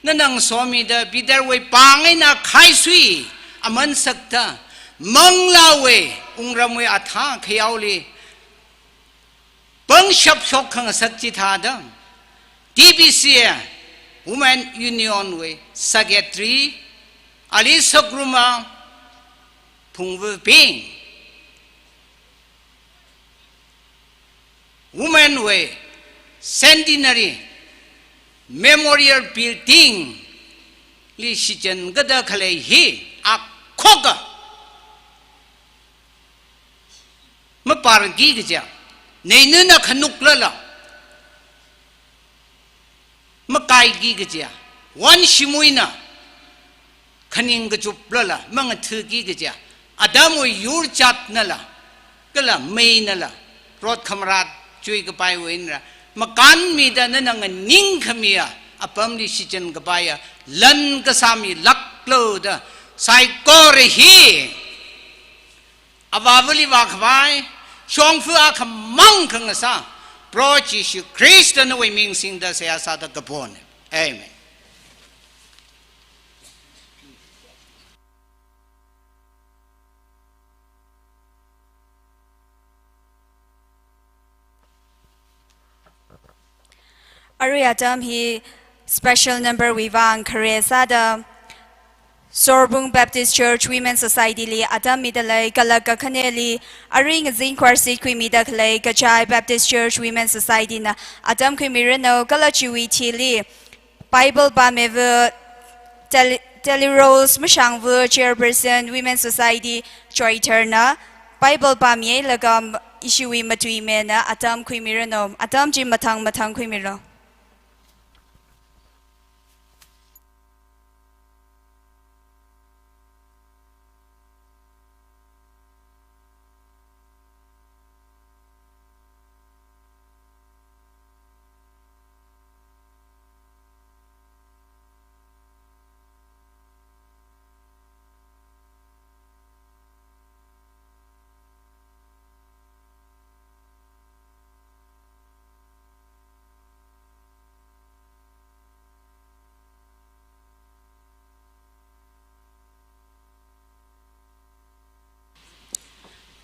nana ngasomida, Peterwui pāng eina khaisui aman sakta, manglāwui wungramwui athā khayaoli pangshap shok khangasak chithāda, T B C A Women Union wui Secretary, ali sakruma phungvabing, Women wui Centenary Memorial Building li shichān kada khalei hi akhoka maparki kaja, neinana khanuklala makaiki kaja, wanshimwuina khaning kachuplala mangathuki kaja, atamwui yurchatnala, kala meinala, rot khamarat chuikapaiwui einala makānmida nana nganingkhamiya apamli shichān kapaiya lan kasāmilāklu da, saikora hi Avāvali vākhavai, shongfa akhamang khangasā Proho Jishu Khrista nawui ming singda seihā sāda kapona. Amen. Arui atam hi special number wui vang khare sāda Sorbung Baptist Church Women Society li atam midalei kala kakhaneli arui ngazin khorsit khuimida khalei Kachai Baptist Church Women Society na atam khuimiranu. Kala chiwui thili Bible pāmiva Tel-, Telly Rose Mashangva, Chairperson, Women Society, Choithar na Bible pāmilaga ishiwui matuimena atam khuimiranu. Atam chi mathang mathang khuimilu.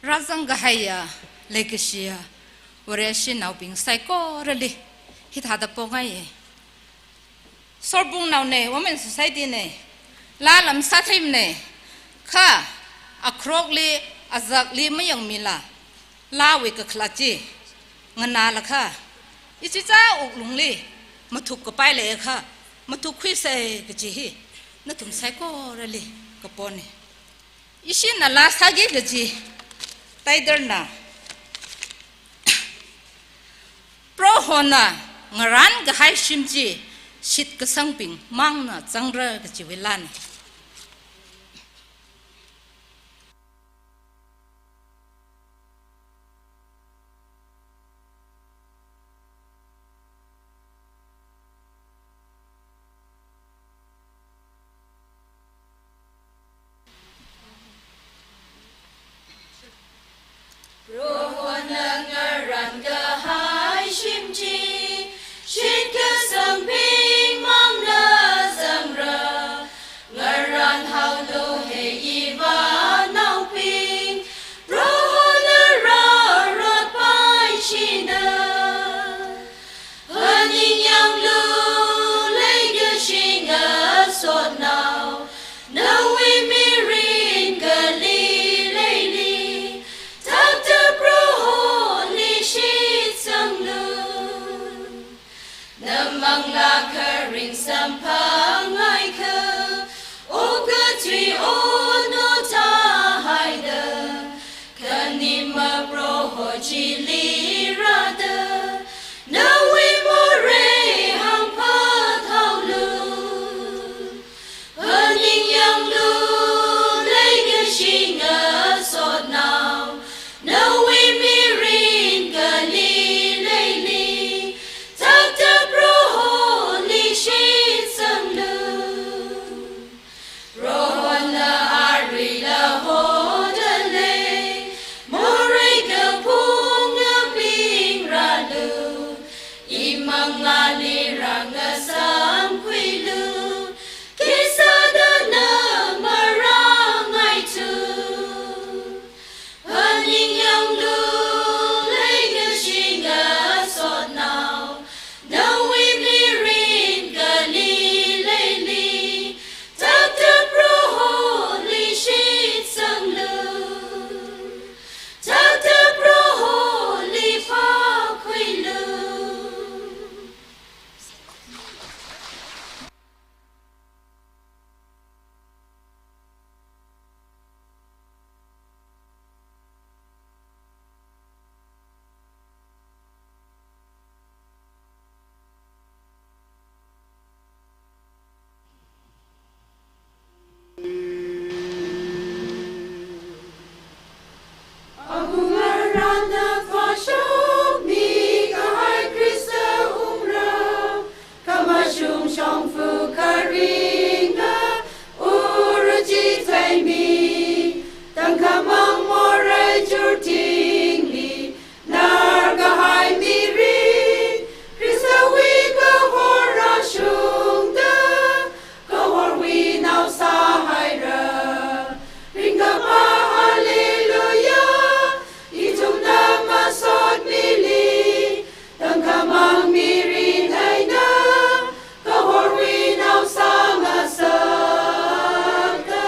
Rāzang kahaiya, leikashiya Vareshinaobing saikorali hithāda pongaiya. Sorbungnaona, Women Society na, laa lam sātheimana, kha akhrokli, azakli mayangmila, laawui kakhalat chi nganālakha, ichicha wuklungli mathuk kapai leiakha, mathukkhuisa kaji hi nathum saikorali kapona. Ishina laa sāki kaji title na, Prohona ngarān kahai shim chi shitkasangbing mangna zangra kajiwui laana. Prohona ngarān kahai shim chi shitkasangbing mangna zangra. Samphanghaikha, okathui ono tāhaida, khanima Proho chili rāda, nawui morei hāngphat haolu. Phaningyanglu, leikashi ngasotnao, nawui mirin Galileeli, thakta Proholi shitsanglu. Prohona aruila hodalei, morei kaphunga mingrālu, imangāli rāngasamkhuilu, khisāda na marāngaithu. Phaningyanglu, leikashi ngasotnao, nawui mirin Galileeli, thakta Proholi shitsanglu. Thakta Proholi phākhuilu. Akhungarāna phāshokmi kahai Khrista wungram, khamashung shongfa kharinga ura chithāmi, tangkhamang morei churtingli narkahai mirin, Khristawui kahor rāshungda, kahorwui nao sāhaira. Ringkaphā hallelujah, ithumna masot mili, tangkhamang mirin eina kahorwui nao sāngasakta,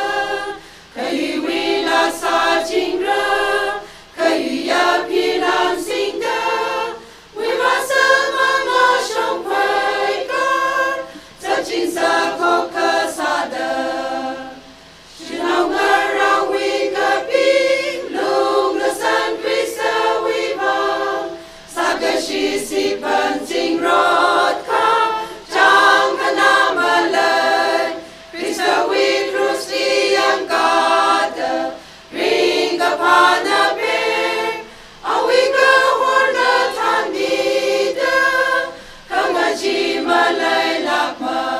khayuiwuila sāchingra, khayuiya philan singda, muivāsāmang ashong phaikar, sāchin sākhokha sāda. Shanao ngarāwui kaping, lunglasan Khristawui vang, sākashi siphan zingrot kachang khana malei, Khristawui krushli yangkada, ringkaphāna phe, awui kahorna thanmida, khangachee maleilākmana.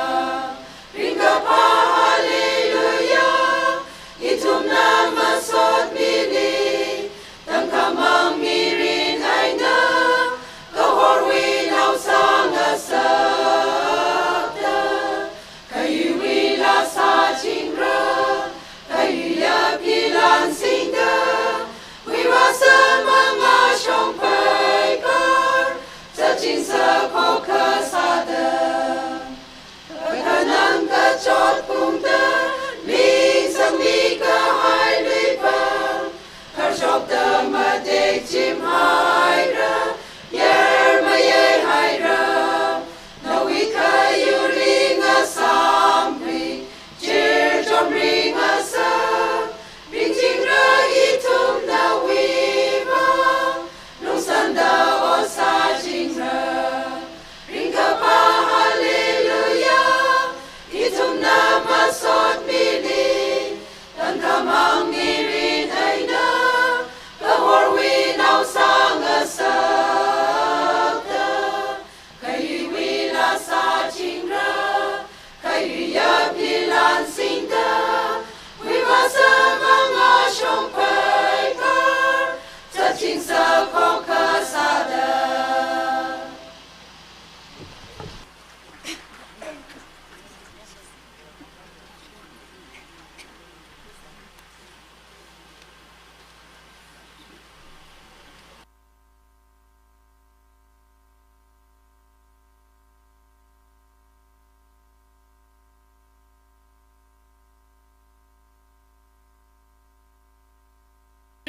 Ringkaphā hallelujah, ithumna masot mili, tangkhamang mirin eina kahorwui nao sāngasakta, khayuiwuila sāchingra, khayuiya philan singda, muivāsāmang ashong phaikar, sāchin sākhokha sāda. Kakhanang kachot phungda, ningsangmi kahai luipam, kharshokda matek chimhaira, yarmayei haira, nawui khayurli ngasamkhui, chirchom ringasak, ringchingra ithum nawui vang, lungsānda ot sāchingra. Ringkaphā hallelujah, ithumna masot mili, tangkhamang mirin eina kahorwui nao sāngasakta, khayuiwuila sāchingra, khayuiya philan singda, muivāsāmang ashong phaikar, sāchin sākhokha sāda.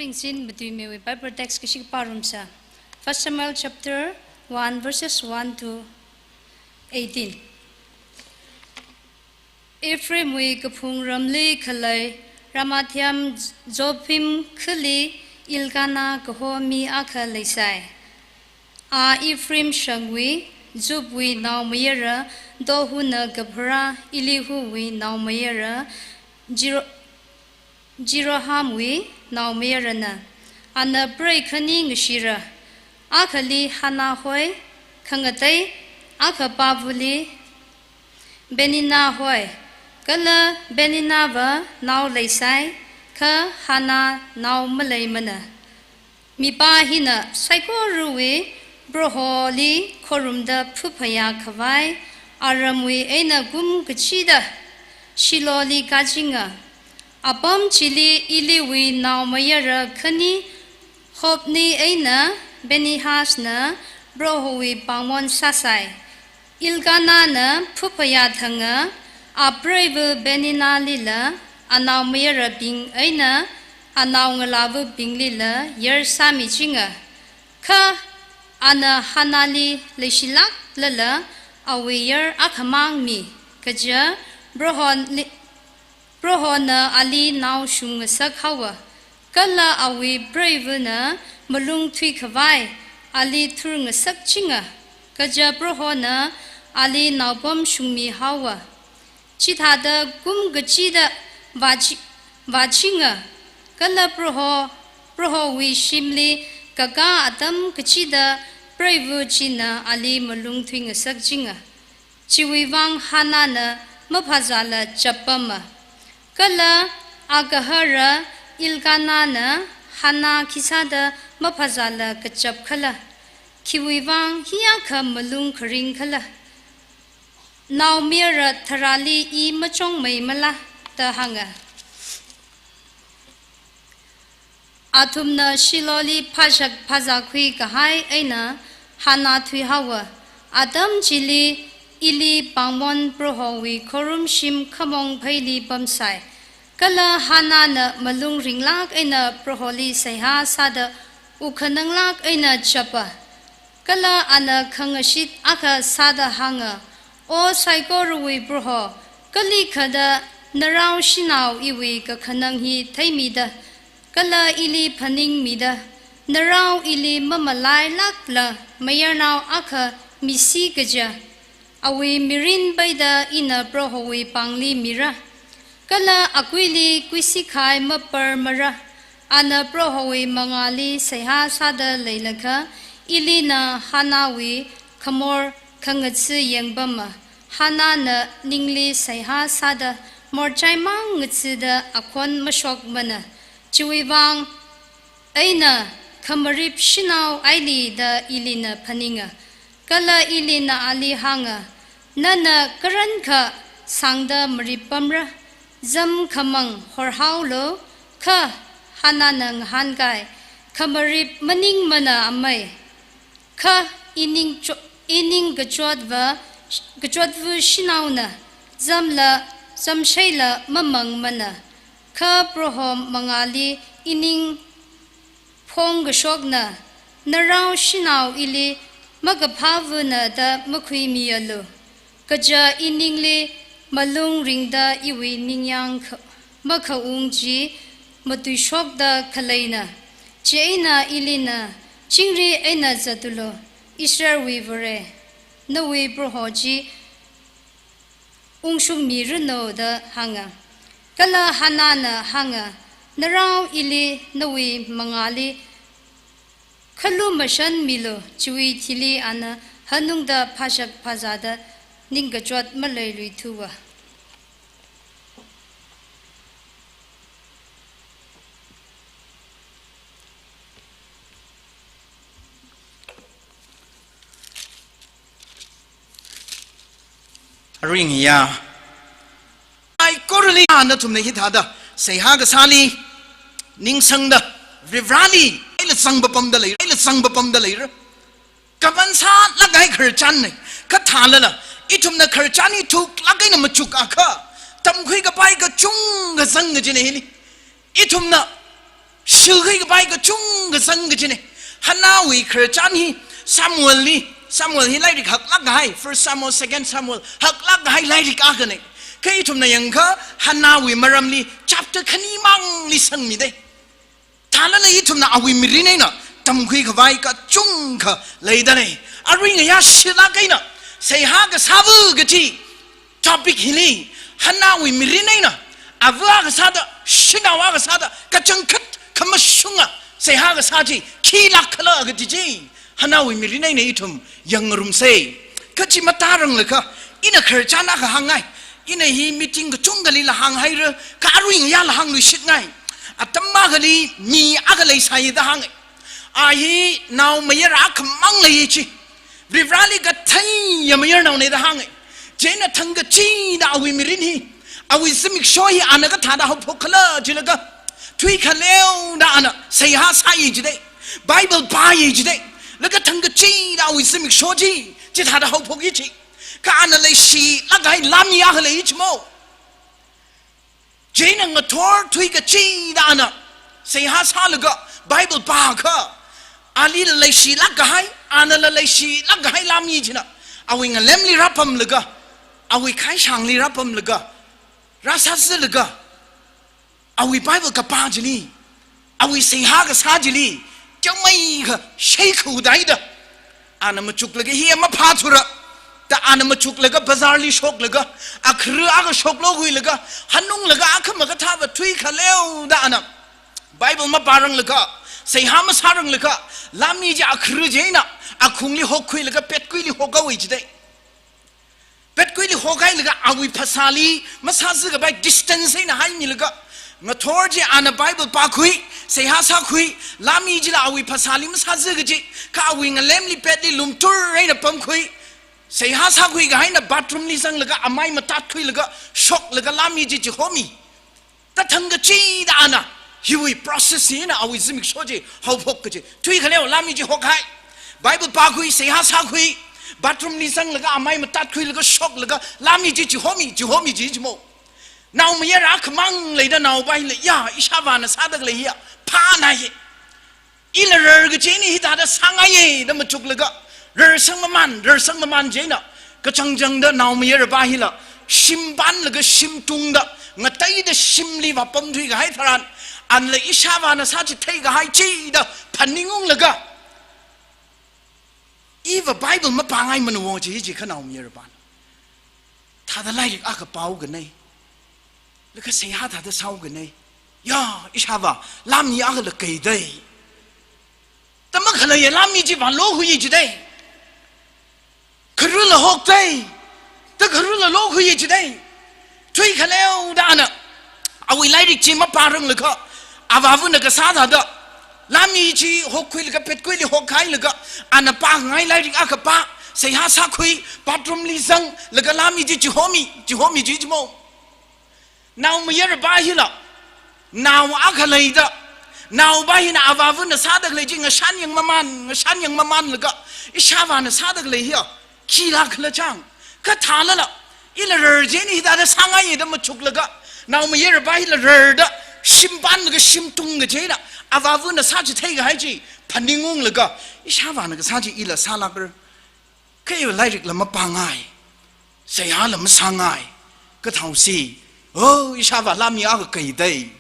Ringsin matuimeiwui Bible text kashi kapā ngarumsa. First Samuel chapter one, verses one to eighteen. Ephraimwui kaphung ramli khalei Ramathaim Zophim khali Elkanah kaho mi akha leisai. A Ephraim shangwui Zupwui naomayara Tohuna kapharā Elihuwui naomayara Jero-, Jerohamwui naomayarana. Ana prei khani ngashira. Akhali Hannah hoi, khangatei akha pāvali Peninnah hoi, kala Peninnahva nao leisai, kha Hannah nao maleimana. Mipā hina saikorawui Proholi khorumda phaphayā khavai, aramwui eina kum kachida Shilohli kachinga. Apam chili Eliwui naomayara khani Hophni eina Phinehasna Prohowui pāngmon sāsai. Elkanahna phaphayā thanga, apreiva Peninnahlila, anaomayarabing eina anaongalāvabinglila yar sāmichinga. Kha ana Hannahli leishilāklala awui yar akhamang mi, kaja Proholi, Prohona ali nao shungngasak haowa, kala awui preivana malung thuikhavai ali thurngasakchinga, kaja Prohona ali naopam shungmi haowa. Chithāda kum kachida vāchi-, vāchinga, kala Proho, Prohowui shimli kakā atam kachida preiva china ali malung thuingasakchinga. Chiwui vang Hannahna maphazāla chappama. Kala agahara Elkanahna Hannah khisāda maphazāla kachap khala? Khiwui vang hiyākha malung kharing khala? Naomayara tharāli i machongmeimala da hānga. Athumna Shilohli phashak phazākhui kahai eina Hannah thuihaowa. Atam chili Eli pāngmon Prohowui khorumshim khamong pheili pamsai. Kala Hannahna malung ringlāk eina Proholi seihā sāda wukhananglāk eina chapa. Kala ana khangashit akha sāda hānga, O saikorawui Proho, kalikhada narao shanao iwui kakhanang hi theimida, kala ili phaningmida, narao ili mamalailākla mayarnao akha misi kaja, awui mirin peida ina Prohowui pāngli mira. Kala akuili kuisi khai maparmara. Ana Prohowui mangāli seihā sāda leilakha, Elina Hannahwui khamor khangatsi yangpama. Hannahna ningli seihā sāda morchaimang ngatsida akhon mashokmana. Chiwui vang eina khamarip shanao aili da Elina phaninga. Kala Elina ali hānga, Nana karankha sāngda marippamra? Zam khamang horhaolu. Kha Hannahna ngahānkai, Khamarip maningmana amei. Kha ining cho-, ining kachotva, kachotva shanaona, zamla, zamsheila mamangmana. Kha Proho mangāli ining phongkashokna, narao shanao ili makaphāvana da makhuimialu. Kaja iningli malung ringda iwui ningyāng kha-, makhaung chi matuishokda khaleina. Chieina Elina, Chingri eina zatulu, Israelwui Vare, nawui Proho chi ungshungmiranu da hānga. Kala Hannahna hānga, Narao ili nawui mangāli khalumashanmilu. Chiwui thili ana hanungda phashak phazāda ningkachot maleiluithuwa. Aringya. Saikorali nathumna hithāda seihā kasāli ningsangda, Varivarāli eina zangpapamda lei, eina zangpapamda leira. Kapan sālāk kahai khararchanna. Kha thālala, ithumna khararchan hi thuklāk eina machuk akha, tamkhui kapai kachungkha zang kajina hili. Ithumna shilkhui kapai kachungkha zang kajina. Hannahwui khararchan hi Samuelli, Samuel hi lairik haklāk kahai, First Samuel, Second Samuel, haklāk kahai lairik akhana. Kha ithumna yangakha Hannahwui maramli chapter khanimangli sangmidei. Thālala ithumna awui mirin eina tamkhui khavai kachungkha leidalei. Arui ngayā shilāk eina seihā kasāva kaji topic hili, Hannahwui mirin eina ava akha sāda, shanao akha sāda, kachangkhat khamashunga seihā kasā chi khilāk khala kaji chi Hannahwui mirin eina ithum yangngarumsei. Kha chi matāranglakha, ina khararchan akha hāngngai. Ina hi meeting kachungkhali la hānghaira, kha arui ngayā la hāngluishitngai. Atam akhali mi akha leisai da hānga. A hi naomayara akhamang leiya chi. Varivarāli katheiya mayarnaona da hānga. Chieina thangkachida awui mirin hi, awui zimiksho hi ana kathāda haophok khala jilaga, tui khaleoda ana seihā sāya jidei, Bible pāya jidei. Laga thangkachida awui zimiksho chi chithāda haophoka chi. Kha ana leishilāk kahai lāmi akha lei chi mo. Chieina ngathor tui kachida ana seihā sālaga Bible pākha, alila leishilāk kahai, anala leishilāk kahai lāmi china awui ngalemli rāpamlaga, awui khaishangli rāpamlaga, rāsāzalaga, awui Bible kapā chili, awui seihā kasā chili teomeikha sheikhudaida, ana machuklaga hi maphāthura da ana machuklaga bazarli shoklaga, akhara akha shoklo khuilaga, hanunglaga akha makathāva tui khaleoda ana Bible mapāranglaga, seihā masāranglakha, lāmi chi akhara chieina akhungli hokkhuilaga petkuili hokhaowa jidei. Petkuili hokhailaga awui phasāli masāzakapai distance eina haimilaga, ngathor chi ana Bible pākhui, seihā sākhui, lāmi chila awui phasāli masāzaka chi, kha awui ngalemli petli lumtur eina pamkhui, seihā sākhui kahaina bathroom li zanglaga amai matatkhuilaga shoklaga lāmi chi chihomi. Kha thangkachida ana hiwui process hina awui zimiksho chi haophoka chi. Tui khaleo lāmi chi hokhai, Bible pākhui, seihā sākhui, bathroom li zanglaga amai matatkhuilaga shoklaga lāmi chi chihomi, chihomi chi chi mo. Naomayara akhamang leida naopa hila, ya, ishāvāna sādalei hiya phāna hi. Ila rar kaji eina hithāda sāngaiya da machuklaga, rarsang maman, rarsang maman chieina, kachangchangda naomayarapa hila shim panlaga shim tungda, ngateida shimli vāpamthui kahai tharan, anla ishāvāna sāchithei kahai chida phaningunglaga, iva Bible mapāngaimana wo chi, chi kha naomayarapana. Thāda lairik akha pāhaokanei. Laga seihā thāda sāhaokanei. Ya, ishāvā, lāmi akhala keidei. Tama khaleiya lāmi chi vālokhuiya jidei. Kharula hokdei. Da kharula lokhuiya jidei. Tui khaleoda ana awui lairik chi mapāranglakha, avāvana kasā thāda lāmi chi hokkhuilaga petkuili hokhailaga, ana pāngai lairik akha pā, seihā sākhui, bathroom li zanglaga lāmi chi chihomi, chihomi chi chi mo. Naomayarapa hila, nao akha leida, naopa hina avāvana sādalei chi ngashan yang maman, ngashan yang mamanlaga, ishāvāna sādalei hiya khilāk khala chang. Kha thālala, ila rar chieina hithāda sāngaiya da machuklaga, naomayarapa hila rarda shim panlaga shim tungkaji eina, avāvana sāchithei kahai chi phaningunglaga, ishāvāna kasā chi ila sālākra. Kha iva lairikla mapāngai, seihāla masāngai, kha thaosi, oh, ishāvā lāmi akha keidei.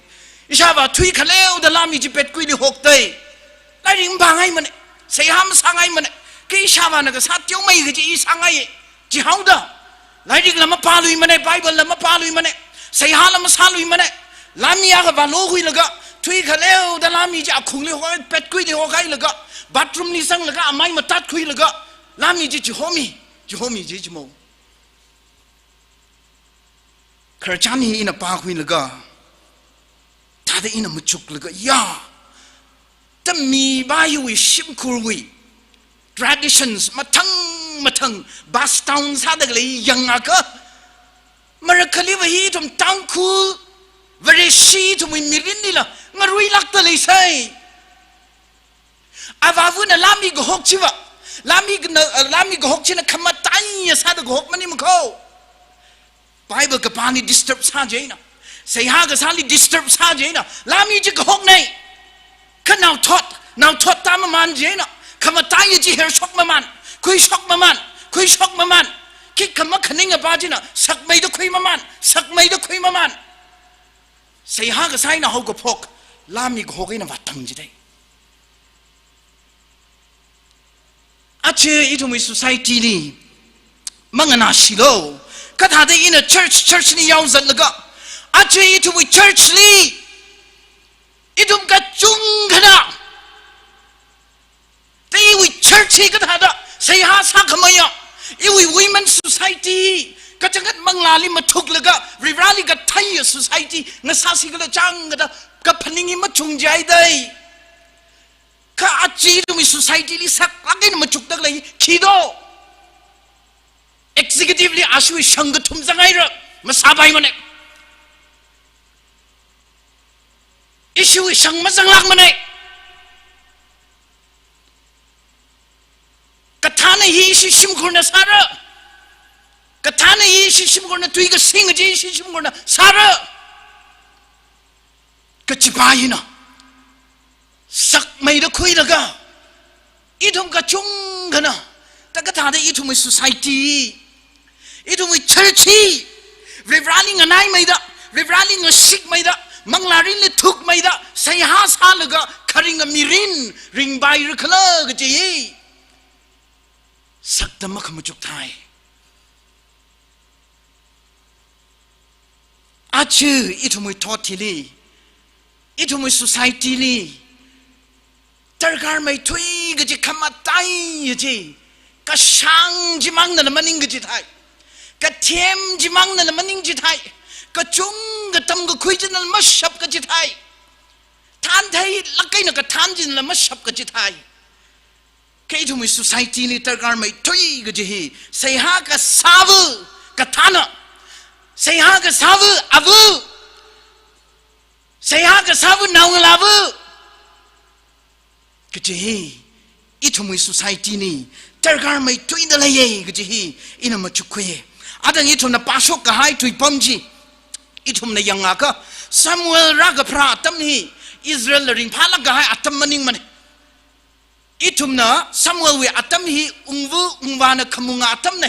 Ishāvā tui khaleoda lāmi chi petkuili hokdei. Lairik mapāngaimanei, seihā masāngaimanei. Kha ishāvāna kasā teomei kaji i sāngaiya, chihaoda. Lairikla mapāluimanei, Bible la mapāluimanei, seihāla masāluimanei. Lāmi akha vālokhuilaga, tui khaleoda lāmi chi akhungli hokhai, petkuili hokhailaga, bathroom li zanglaga, amai matatkhuilaga, lāmi chi chihomi, chihomi chi chi mo. Khararchan hi ina pākhuilaga, thāda ina machuklaga, ya, da mipa hiwui shimkhurwui traditions mathang mathang pass down sādalei yangakha, marakhaliva hi ithum Tangkhul, Vareshi ithumwui mirinlila ngaruilākda leisai. Avāvana lāmi kahok chiva, lāmi kana, lāmi kahok china khamataiya sāda kahok maningmana ko. Bible kapāli disturb sā chieina, seihā kasāli disturb sā chieina, lāmi chi kahoknei. Kha naothot, naothot tāmaman chieina, khamataiya chi hershok maman, khuishok maman, khuishok maman. Kashik khamakhaning apa china, sakmeida khuimaman, sakmeida khuimaman. Seihā kasā eina haokaphok, laa mik hok eina vātang jidai. Aja ithumwui society li, manganāshilo. Kathāda ina church, church li yaozatlaga, aja ithumwui church li, ithum kachungkhana, ta iwui church hi kathāda seihā sākhameiya, iwui women society, kachangkhat manglāli mathuklaga, Varivarāli katheiya society ngasāsi khala chang kathā kaphaning hi machung jihaidai. Kha aja ithumwui society li saklāk eina machukda khalei khi do? Executive li ashiwui shang kathum zanghaira, masāpaimana. Ishiwui shang mazanglākmana. Kathāna hi ishi shimkhurna sāra. Kathāna hi ishi shimkhurna, tui kasing kaji ishi shimkhurna sāra. Kachipa hina sakmeida khuilaga, ithum kachungkhana, ta kathāda ithumwui society, ithumwui church hi, Varivarāli nganaimeida, Varivarāli ngashikmeida, manglārinli thukmeida, seihā sālaga, kharinga mirin ringpaira khala kaji hi sakda makhamachuk thai. Aja ithumwui thot hili, ithumwui society li, darkar meithui kaji khamataiya chi, kashāng chimangna maning kaji thai, kathem chimangna maning chi thai, kachungkha tamkakhui china mashap kaji thai, thāntheilāk eina kathān china mashap kaji thai. Kha ithumwui society li darkar meithui kaji hi, seihā kasāva kathāna, seihā kasāva ava, seihā kasāva naongalāva kaji hi, ithumwui society li darkar meithuida leiya kaji hi ina machukkhuiya. Adang ithumna pāshok kahai tuipam chi ithumna yangakha, Samuel rākapharā atam hi Israel la ringphālāk kahai atam maningmana. Ithumna Samuelwui atam hi ungva ungvāna khamunga atamna.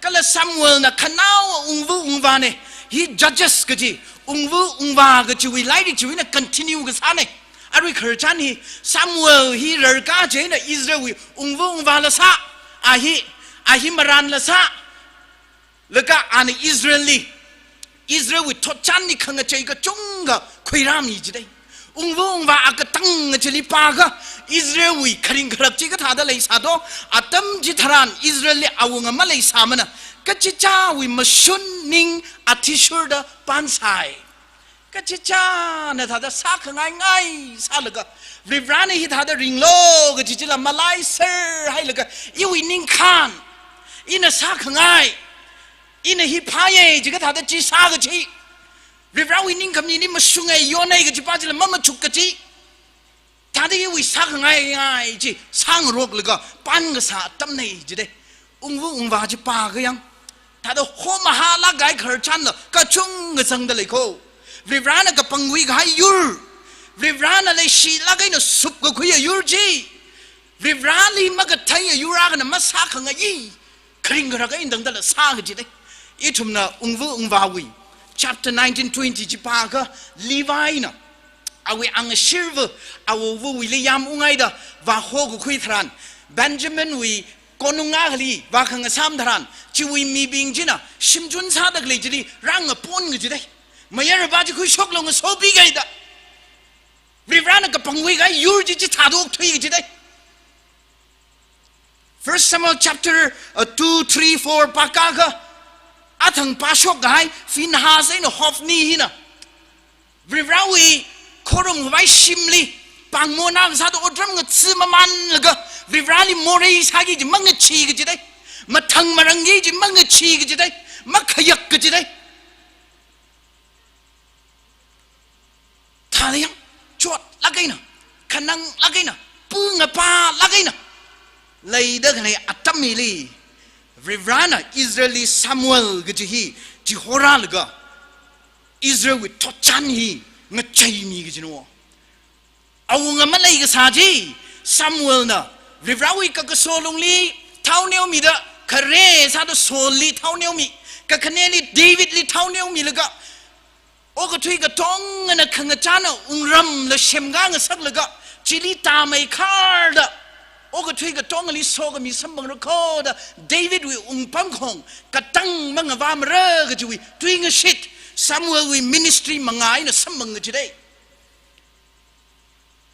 Kala Samuelna khanaowa ungva ungvāna. Hi Judges kaji, ungva ungvā kajiwui lairik chiwui eina continue kasāna. Arui khararchan hi Samuel hi rarkā chieina Israelwui ungva ungvāla sā, a hi, a hi marānla sā. Laga ana Israel li, Israelwui thotchanli khangachei kachungkha khuirāmi jidai. Ungva ungvā akatang chili pākha, Israelwui kharing kharak chi kathāda leisā do, atam chitharan Israel li awunga maleisāmana, kachichāwui mashun ning athishurda pānsai. Kachichāna thāda sākhangai ngai sālaga, Varivarāna hithāda ringlo kaji chila malaiser hailaga, iwui ningkhān, ina sākhangai, ina hi phāya jikathāda chi sā kaji, Varivarāwui ningkhamili mashunga, yona kaji pa chila mamachuk kaji. Thāda iwui sākhangai ngai chi sāngaroklaga pānkasā atamna jidai. Ungva ungvā chi pākha yang, thāda homahālāk kahai khararchanla kachungkha zangda lei ko. Varivarāna kapangkhui kahai yur, Varivarāna leishilāk eina supkakhuiya yur chi, Varivarāli makatheiya yur akhana masākhangai, kharing kharak eina tangdala sā kaji dei. Ithumna ungva ungvāwui chapter nineteen twenty chi pākha, Levina awui angashirva, awowawuili yāmungaida vāhokakhui tharan, Benjaminwui konung akhali vākhangasam tharan, chiwui mibing china shimchun sāda khalei chili rāngapon kaji dei. Mayarva chi khuishoklo, ngasobikida, Varivarāna kapangkhui kahai yur chi chithāda okthui kaji dei. First Samuel chapter, uh, two, three, four pākakha, athang pāshok kahai Phinehas eina Hophni hina Varivarāwui khorumkhavai shimli pāngmona kasāda otram ngatsi mamanlaga, Varivarāli morei sāki kaji mangachee kaji dei. Mathang marangki kaji mangachee kaji dei. Makhayak kaji dei. Thāda yang, chotlāk eina, khananglāk eina, pungapālāk eina leida khalei atam hili, Varivarāna Israelli Samuel kaji hi chihorālaga, Israelwui thotchan hi ngacheimi kajina. Awunga malei kasā chi, Samuelna Varivarāwui kakaso lungli thao neomida Khare sāda Saulli thao neomi, kakhaneli Davidli thao neomilaga, okathui katongana khangachāna wungramla semkā ngasaklaga, chili tāmeikharda, okathui katongali sokhami samphangra kho da, Davidwui wungpamkhong katang mangavāmara kajiwui tuingashit, Samuelwui ministry mangā eina samphang kajidei.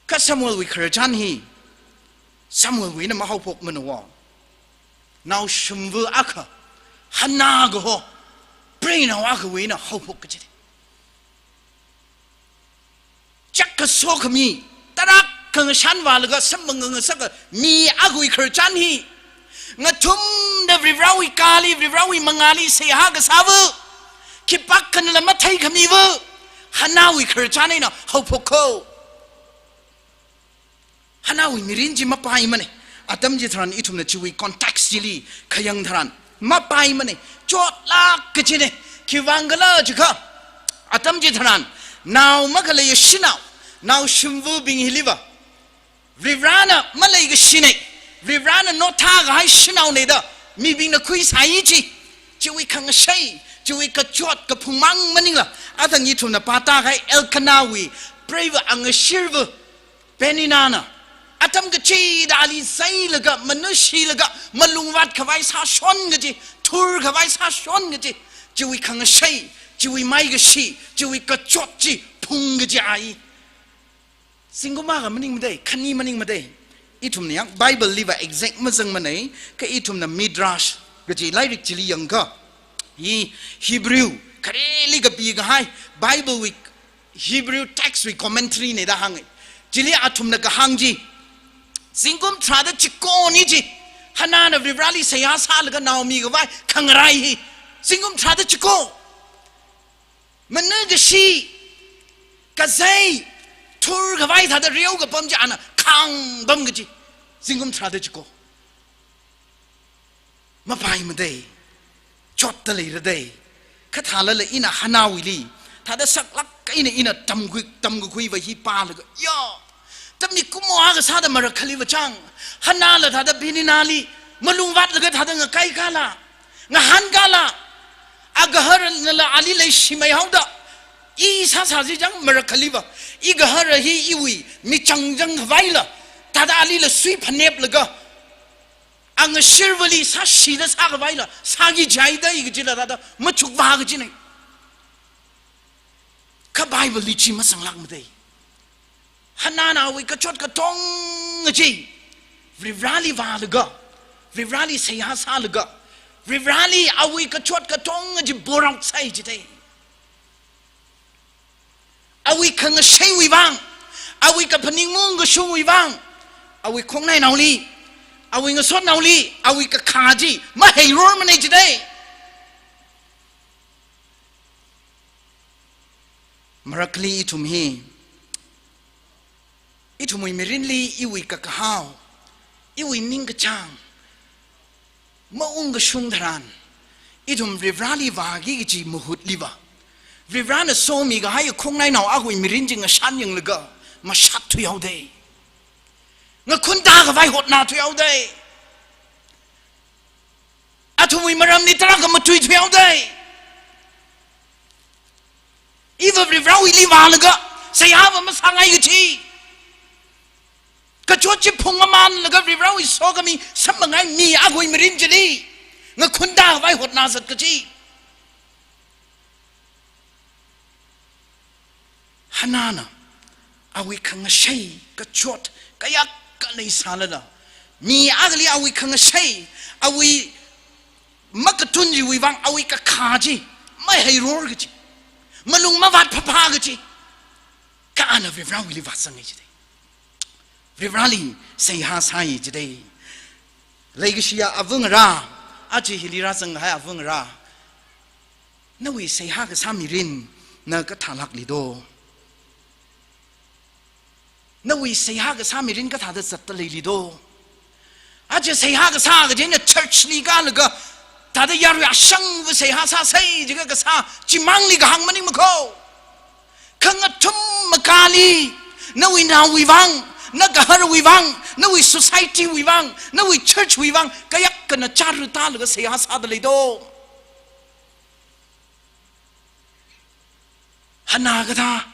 Kha Samuelwui khararchan hi, Samuelwui eina mahaophokmana wo. Naoshimva akha, Hannah kaho, preinao akhawui eina haophok kajidei. Chak kasokhami, tarākha ngashanvālaga samphang ngasaka mi akhawui khararchan hi, ngathumda Varivarawui kali, Varivarawui mangāli seihā kasāva, khipākhanala matheikhamiva, Hannahwui khararchan eina haophok kho. Hannahwui mirin chi mapaimana. Atam chitharan ithumna chiwui context chili khayang tharan mapaimana. Chotlāk kajina. Khiwuivang khala jiakha, atam chitharan nao makhaleiya shanao, naoshimvabing hiliva, Varivarana maleikashina, Varivarana notha kahai shanaona da mibingna khuisai chi, chiwui khangashei, chiwui kachot kaphungmang maningla, athang ithumna pāta kahai Elkanahwui preiva angashirva Peninnahna atam kachida ali sailaga, manushilaga, malungvāt khavai sāshon kaji, thur khavai sāshon kaji, chiwui khangashei, chiwui maikashi, chiwui kachot chi phung kaji ai. Zingkum akha maningmadei, khani maningmadei. Ithumna yang Bible liva exact mazangmanei, kha ithumna Midrash kaji lairik chili yangakha, hi Hebrew, khareli kapi kahai, Bible wui Hebrew text wui commentary na da hānga. Chili athumna kahāng chi, zingkum tharāda chikoni chi, Hannahna Varivarali seihā sālaga nao mikhavai khangarai hi, zingkum tharāda chiko. Manakashi, kazei, thur khavai thāda reo kapam chi ana khāngpam kaji, zingkum tharāda chiko. Mapaimadei, chotta leiradei. Kha thālala ina Hannahwuili, thāda saklāk eina ina tamkhui, tamkakhuiva hi pālaga, ya, ta mikumo akha sāda marakkhaliva chang, Hannahla thāda Peninnahli malungvātlaga thāda ngakaikhala, ngahānkhala, agaharnala ali leishimeihaoda, i sāsā chi chang marakkhaliva, igaharva hi iwui michang chang khavaila, thāda alila sui phaneplaga, angashirvali sāshida sākhavaila sāki jihaidei kajila thāda machukvā kajinei. Kha Bible li chi mazanglākmadei. Hannahna awui kachot katonga chi Varivarali vālaga, Varivarali seihā sālaga, Varivarali awui kachot katonga chi boraosai jidei. Awui khangasheiwui vang, awui kaphaning maungkashungwui vang, awui khongnainaoli, awui ngasotnaoli, awui kakhā chi maheirormanei jidei. Marakli ithum hi, ithumwui mirinli iwui kakahao, iwui ningkachāng maungkashung tharan, ithum Varivarali vāki kaji mahutliva, Varivarana somikahai khongnainao akhawui mirin chi ngashan yanglaga mashat thuihaodei. Ngakhunta khavai hotna thuihaodei. Athumwui maramli tarākha matui thuihaodei. Iva Varivarawuili vālaga seihāva masāngai kaji, kachot chi phungmamānlaga Varivarawui sokhami samphangai mi akhawui mirin chili ngakhunta khavai hotna zat kaji. Hannahna awui khangashei kachot kayākha leisālala, mi akhali awui khangashei, awui makatun chiwui vang awui kakhā chi maheiror kaji, malung mavāt phapha kaji, kha ana Varivarawuili vāzangai jidei. Varivarali seihā sāi jidei. Leikashiya avāngarā, aja hili rāzanghai avāngarā, nawui seihā kasā mirin na kathālākli do? Nawui seihā kasā mirin kathāda zatta leili do? Aja seihā kasā kaji eina church li kālaga, thāda yarui ashangva seihā sāsei jiakha kasā chimangli kahāng maningmakho. Kha ngathum makāli, nawui naowui vang, Na gaharwui vang, nawui society wui vang, nawui church wui vang, kayakkana chara tālaga seihā sāda leido. Hanā kathā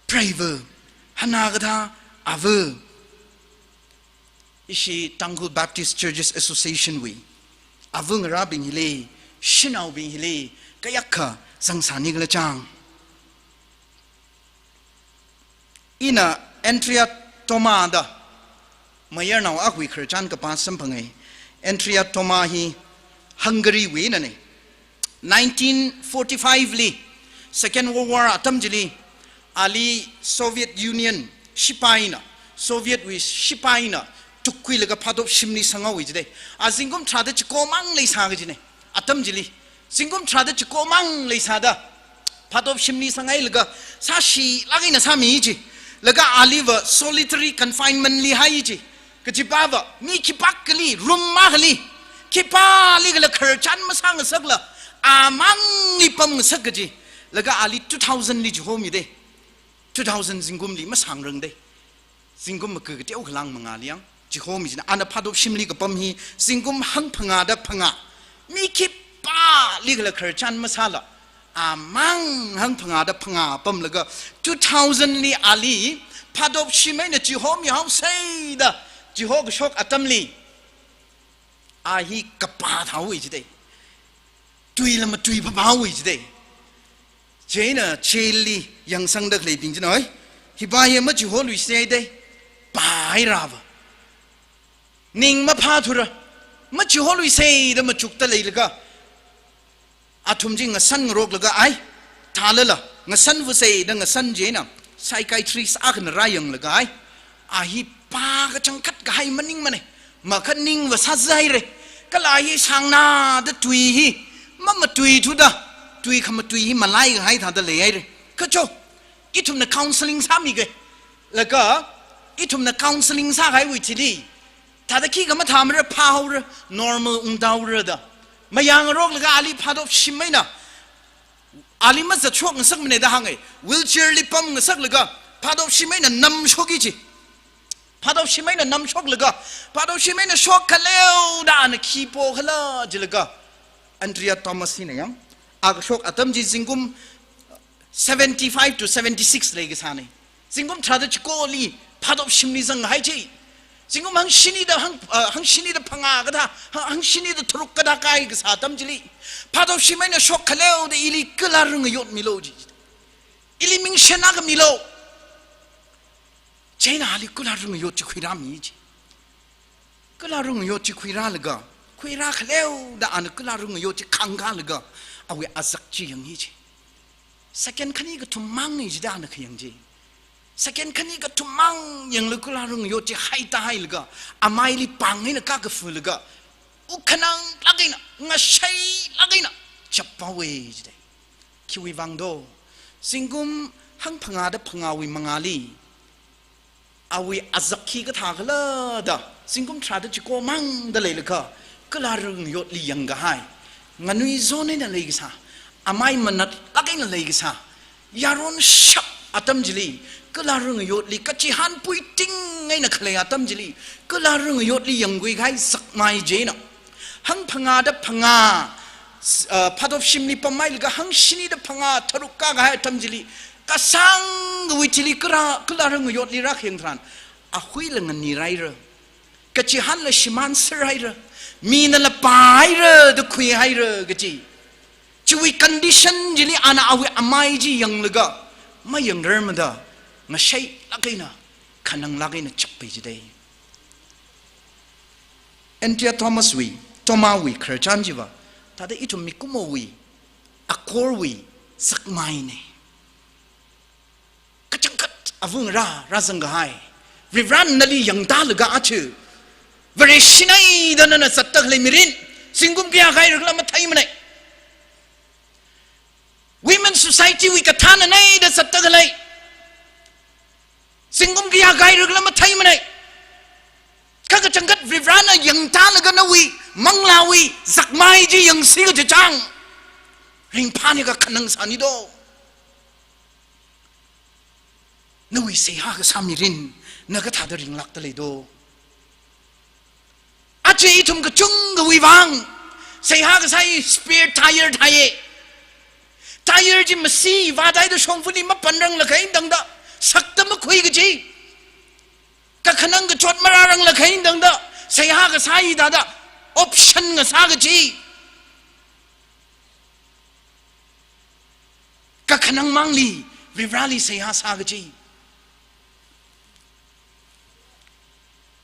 preiva, hanā kathā ava. Ishi Tangkhul Baptist Churches Association wui ava ngarābing hili, shanaobing hili, kayākha zangsāni kala chang. Ina Andrea Toma da mayarnao akhawui khararchan kapā samphanga. Andrea Toma hi Hungary wuinane. Nineteen forty-five li, Second World War atam chili, ali Soviet Union shipaina, Soviet wui shipaina tukkhuilaga phātop shimli sanghaowa jide. A zingkum tharāda chiko mang leisā kajine. Atam chili zingkum tharāda chiko mang leisāda phātop shimli sanghailaga sāshilāk eina sāmi ji. Laga aliva solitary confinement li hai ji. Kajipava mi khipākhali, room akhali, khipālikhala khararchan masāngasakla, amangli pamngasak kaji. Laga ali two thousand li chihomi de. Two thousand zingkumli masāngrang de. Zingkum maka kateo khalang mangāli yang chihomi jina. Ana phātop shimli kapam hi zingkum hangphangāda phangā. Mi khipālikhala khararchan masāla, amang hangphangāda phangā pamlaga, two thousand li ali phātop shim eina chihomihaosa da chihokashok atamli, a hi kapā thāhaowa jide. Tuila matui phāphāhaowa jide. Chieina chili yangsangda khaleibing china, oi, hipa hi machiholuisa de, pāhairava. Ning maphāthura, machiholuisa da machukta leilaga, athum chi ngasan ngaroklaga ai, thālala ngasanvasa da ngasan chieina, psychiatrist akhana rāyanglaga ai, a hi pā kachangkhat kahai maningmane, makhaningva sāzāhaire. Kala hi sāngnāda tui hi mamatuithuda, tui khamatui hi malaikahai thāda leihaire. Kha cho, ithumna counseling sāmige. Laga ithumna counseling sākahaiwui thili, thāda khikha mathāmara, phāhaora, normal ungdaora da. Mayangngaroklaga ali phātop shim eina, ali mazatshokngasakmane da hānge. Wheelchair li pamngasaklaga phātop shim eina namshoki ji. Phātop shim eina namshoklaga, phātop shim eina shokkhaleo da ana khi pokhala jilaga, Andrea Thomas hina yang, a kashok atam chi zingkum seventy-five to seventy-six leikasāne. Zingkum tharāda chikoli phātop shimli zanghai chi. Zingkum hangshinida hang, ah, hangshinida phangā kathā, hang, hangshinida tharuk kathā kaikasā atam chili, phātop shim eina shokkhaleo da ili kala rungayot milo ji. Ili mingsen akha milo. Chieina ali kala rungayot chi khuirāmi ji. Kala rungayot chi khuirālaga, khuirākhaleo da ana kala rungayot chi khangkālaga, awui azak chi yanghi ji. Second khani kathum mang ni jida ana khayang ji. Second khani kathum mang yanglaga kala rungayot chi haitahailaga, amaili pāng eina kakafulaga, ukhananglāk eina, ngashailāk eina chaphaowa jide. Khiwui vang do, zingkum hangphangāda phangāwui mangāli, awui azak hi kathā khala da, zingkum tharāda chiko mangda leilakha, kala rungayotli yangkahai, nganui zon eina leikasā, amai manatlāk eina leikasā, yaron shap atam chili, kala rungayotli kachihān puiting eina khalei atam chili, kala rungayotli yangkhuikahai zakmai chieina. Hangphangāda phangā, s-, uh, phātop shimli pamhailaga hangshinida phangā tharuk kakahai atam chili, kasāngkawui thili kala, kala rungayotli rākhayang tharan, ahuila nganiraira, kachihānla shimānserhaira, minala pāhaira da khuihaira kaji. Chiwui condition chili ana awui amai chi yanglaga, mayangrarmada, ngashailāk eina, khananglāk eina chappai jidei. Andrea Thomas wui, Toma wui khararchan chiva, thāda ithum mikumowui akorwui zakmaine. Kachangkhat avungra rāzanghai. Varivarana nali yangtālaga achu, Vareshi eina da nana zatda khalei mirin, zingkum kayākha leirakhala matheimanei. Women Society wui kathānanei da zatda khalei, zingkum kayākha leirakhala matheimanei. Kha kachangkhat Varivarana yangtālaga nawui manglāwui zakmai chi yangsi kachichang, ringphāni kakhanang sāni do. Nawui seihā kasā mirin, na kathāda ringlākda leido? Aja ithum kachungkhawui vang, seihā kasā hi spare tire thāye. Tire chi masi vātaida shongfali mapanranglakha eina tangda, sakta makhui kaji. Kakhanang kachot marāranglakha eina tangda, seihā kasā hi thāda, option ngasā kaji. Kakhanang mangli, Varivarali seihā sā kaji.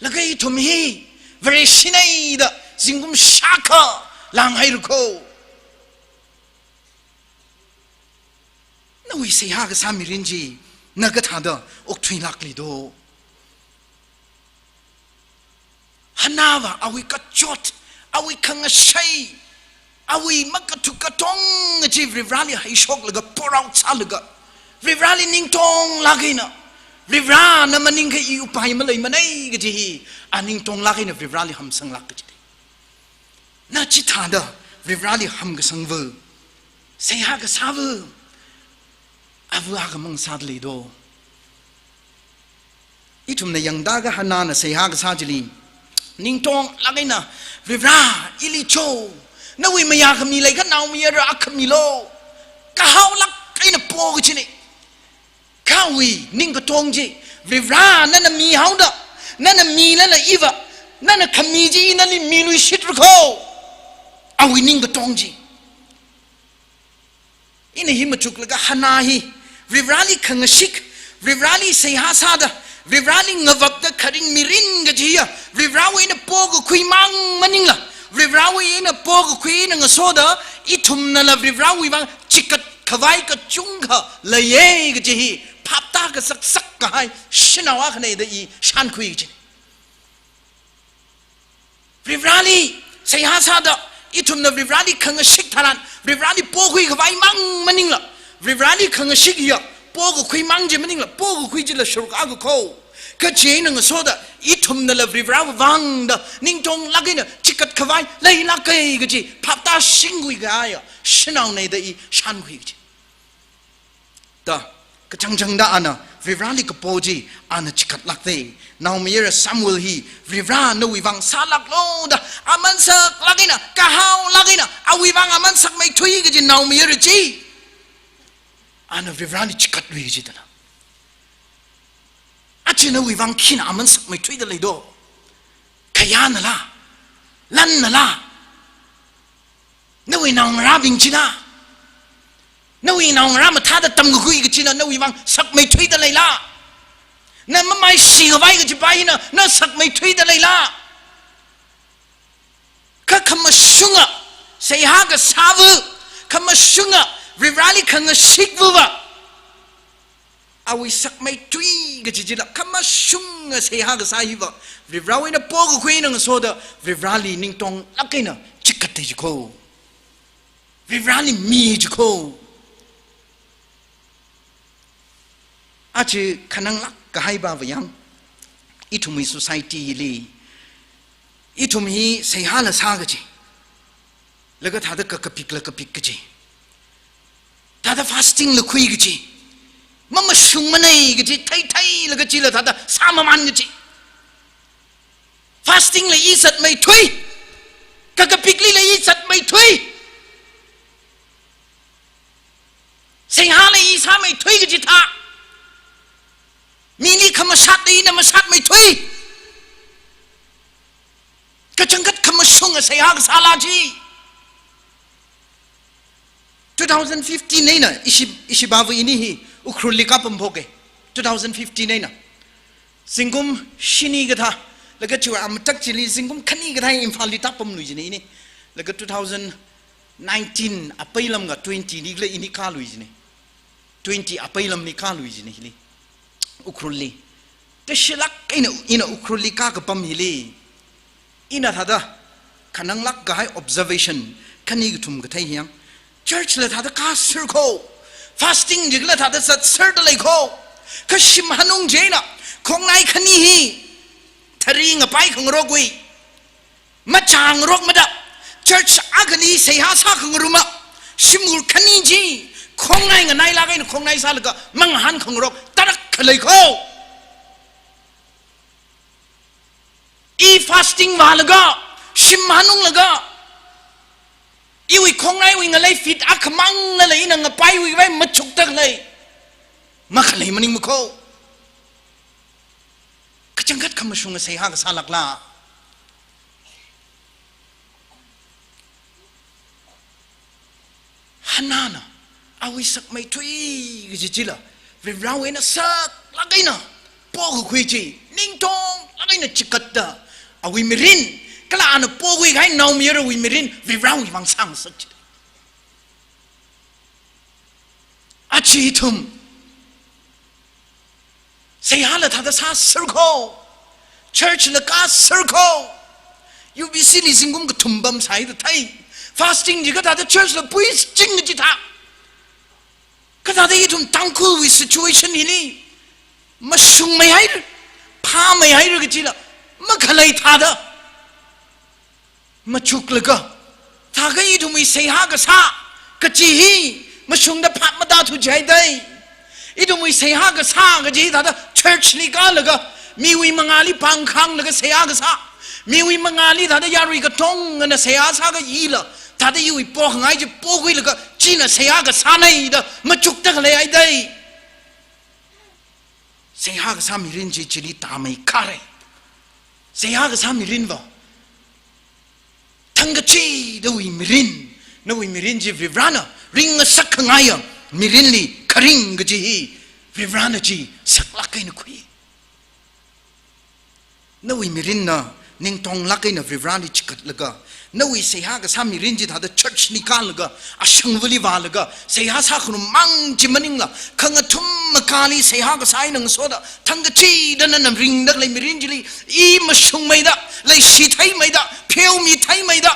Laga ithum hi, Vareshi eina da, zingkum shākha, lānghaira kho. Nawui seihā kasā mirin chi, na kathāda okthuilāk leido? Hannahva awui kachot, awui khangashei, awui makathuk katong chi Varivarali heishoklaga pour out sālaga, Varivarali ningtonglāk eina, Varivara na maningakha i upai maleimanei kaji hi, a ningtonglāk eina Varivarali hamsanglāk kaji. Na chithāda Varivarali hamkasangva, seihā kasāva, ava akhamang sāda leido? Ithumna yangda kha Hannahna seihā kasā chili, ningtonglāk eina, Varivara, ili cho, nawui mayākhami leikha naomayara akha milo, kahaolāk eina po kajine. Kha awui ningkatong chi, Varivara nana mihaoda, nana milala iva, nana khami chi nali miluishitra kho. Awui ningkatong chi. Ina hi machuklaga Hannah hi, Varivarali khangashik, Varivarali seihā sāda, Varivarali ngavakta kharing mirin kajiya, Varivarawui eina pokakhui mang maningla, Varivarawui eina pokakhui eina ngasoda, ithumnala Varivarawui vang chikatkhavai kachungkha leiye kaji hi, phapta kasaksak kahai, shanao akhana da i shānkhui kaji. Varivarali seihā sāda, ithumna Varivarali khangashik tharan, Varivarali pokakhui khavai mang maningla, Varivarali khangashik hiya, pokakhui mang chi maningla, pokakhui chila shuruk akha kho. Kachi eina ngasoda, ithumnala Varivara vangda, ningtonglāk eina, chikatkhavai, leilāke kaji, phapta shingkhui kahaiya, shanaona da i shānkhui kaji. Da, kachangchangda ana, Varivarali kapo chi, ana chikatlākte. Naomayara Samuel hi, Varivara nawui vang sālāklo da, aman saklāk eina, kahaolāk eina, awui vang aman sakmeithui kaji naomayara chi. Ana Varivarali chikatlui kaji dala. Aja nawui vang khina aman sakmeithuida leido? Khayanala, lannala, nawui naongarābing chila, nawui naongarā mathāda tamkakhui kachina nawui vang sakmeithuida leila? Na mamaishi khavai kajipa hina, na sakmeithuida leila? Kha khamashunga, seihā kasāva, khamashunga, Varivarali khangashikva va, awui sakmeithui kaji chila, khamashunga seihā kasā hiva, Varivarawui eina pokakhui eina ngasoda, Varivarali ningtonglāk eina chikatte ji kho. Varivarali mi ji kho. Aja khananglāk kahaipa va yang, ithumwui society hili, ithum hi seihāla sā kaji, laga thāda kakapikla kapik kaji, thāda fasting la khui kaji, mamashungmanei kaji, theitheilaga chila thāda sāmaman kaji. Fasting la i zatmeithui, kakapiklila i zatmeithui, seihāla i sāmeithui kaji thā, mili khamashatla ina mashatmeithui. Kachangkhat khamashunga seihā kasāla chi. Two thousand fifteen eina, ishi, ishipava ini hi, Ukhrulli kapam phoke. Two thousand fifteen eina, zingkum shini kathā, laga chiwui amatak chili zingkum khani kathā Imphalli tāpamlui jine ini. Laga two thousand nineteen apeilamga twenty nikla ini kalui jine. Twenty apeilamli kalui jine hili, Ukhrulli. Tashilāk eina ina Ukhrulli kakapam hili, ina thāda khananglāk kahai observation khani kathum kathei hi yang, church la thāda kaser kho, fasting jikla thāda zatserda lei kho. Kha shim hanung chieina, khongnai khani hi, thari ngapai khangarokwui, machāngarokmada, church akhali seihā sākhangaruma, shimkhur khani chi, khongnai nganailāk eina khongnai sālaga, mangahān khangarok, tarak khalei kho. I fasting vālaga, shim hanunglaga, iwui khongnaiwui ngalei feet akhamang ngalei ina ngapaiwui vai machukda khalei, makhalei maningma kho. Kachangkhat khamashunga seihā kasā lākla. Hannahna awui sakmeithui kaji chila, Varivarawui eina saklāk eina pokakhui chi, ningtonglāk eina chikatda, awui mirin, kala ana pokhui kahai naomayarawui mirin, Varivarawui vang sāngasak chi. Aja ithum seihāla thāda sāser kho. Church la kāser kho. U B C li zingkum kathum pamsai da thei. Fasting chi kathāda church la puiching chi thā. Kathāda ithum Tangkhulwui situation hili mashungmeihaira, phāmeihaira kajila, makhalei thāda machuklaga, thākha ithumwui seihā kasā kaji hi mashungda phap matāthu jihaidai. Ithumwui seihā kasā kaji thāda church li kālaga, miwui mangāli pāngkhanglaga seihā kasā, miwui mangāli thāda yarui katongana seihā sākahai hila, thāda iwui pokhangai chi pokhuilaga, china seihā kasānei da machukda khalei haidai. Seihā kasā mirin chi chili tāmei kharei. Seihā kasā mirinva thangkachidawui mirin, nawui mirin chi Varivarana ringngasak khangaiya mirinli kharing kaji hi Varivarana chi saklāk eina khui. Nawui mirinna ningtonglāk eina Varivarali chikatlaga, nawui seihā kasā mirin chi thāda church li kālaga, ashangvali vālaga, seihā sākhanum mang chi maningla, khangathum makāli seihā kasā eina ngasoda, thangkachida nana ringda khalei mirin chili, i mashungmeida, leishi theimeida, pheomi theimeida,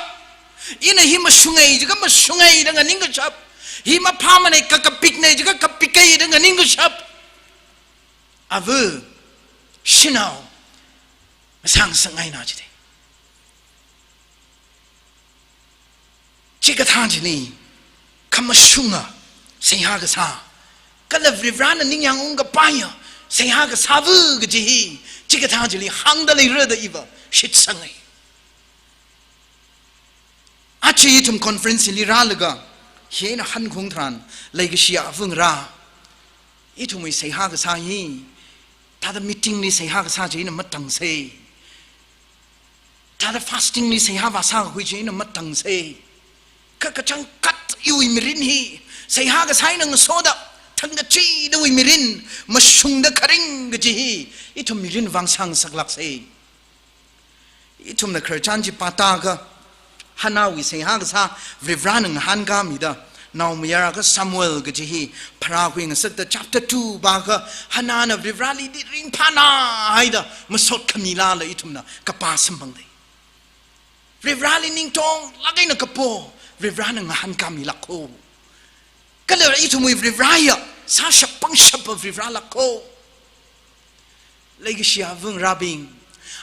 ina hi mashungai jiakha mashungai da nganingkashap, hi maphāmanei ka kapiknei jiakha kapikei da nganingkashap. Ava, shanao, masāngasakngaina jidei. Chikathā chili, khamashunga seihā kasā, kala Varivarana ningyāng ungkapaiya seihā kasāva kaji hi, chikathā chili hāngda leira da iva shitsangai. Aja ithum conference li rālaga, hi eina hankaung tharan, leikashiya avāva̱ ngarā, ithumwui seihā kasā hi thāda meeting li seihā kasā chi eina matangsei. Thāda fasting li seihā vāsākhui chi eina matangsei. Kha kachangkhat iwui mirin hi seihā kasā eina ngasoda, thangkachidawui mirin mashungda kharing kaji hi ithum mirin vang sāngasaklāksei. Ithumna khararchan chi pātākha, Hannahwui seihā kasā Varivarana ngahānkāmida, naomayara akha Samuel kaji hi pharākhui ngasakta chapter two pākha, Hannahna Varivarali di ringphānāhaida masot khamilala ithumna kapā samphangdei. Varivarali ningtonglāk eina kapo, Varivarana ngahānkāmilāk kho. Kala ithumwui Varivaraya sāshap pangshapa Varivaralāk kho. Leikashiya avāva̱ ngarābing,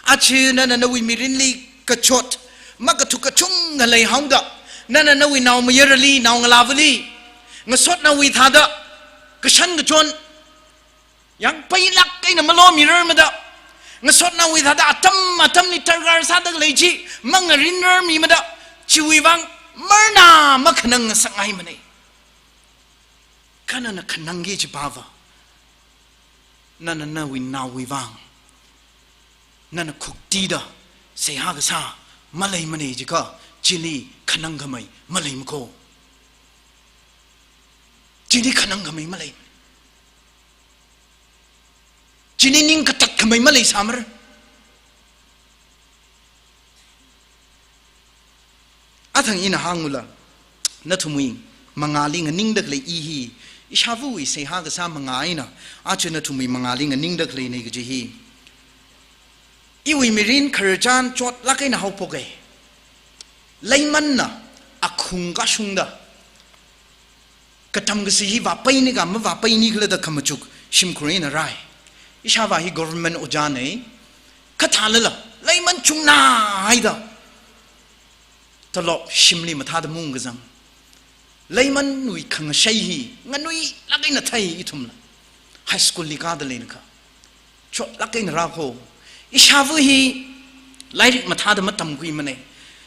aja nana nawui mirinli kachot makathuk kachungkha leihaoda, nana nawui naomayarali, naongalāvali ngasotnaowui thāda kashan kachon yangpailāk eina malomirarmada, ngasotnaowui thāda atam atamli targar sāda khalei chi mangarinrarmimada, chiwui vang marna makhanang ngasakngaimanei. Kha nana khanangki kajipava, nana nawui naowui vang nana khuktida seihā kasā maleimanei jiakha, chili khanangkhamei maleima kho. Chili khanangkhamei malei. Chili ning katatkhamei maleisāmara. Athang ina hāngula, nathumwui mangāli nganingda khalei i hi, ishāvawui seihā kasā mangā eina, aja nathumwui mangāli nganingda khaleinei kaji hi. Iwui mirin khararchan chotlāk eina haophokei. Leimanna akhung kashungda, katam kasi hi vāpaini ka mavāpaini khala da khamachuk shimkhur eina rāi. Ishāvā hi government ojānei. Kha thālala, leiman chungnāhaida, tolop shimli mathāda maungkazang. Leimanwui khangashei hi nganuilāk eina thei ithumla. high school li kāda leina kha. Chotlāk eina rākho. Ishāva hi lairik mathāda matamkhuimana.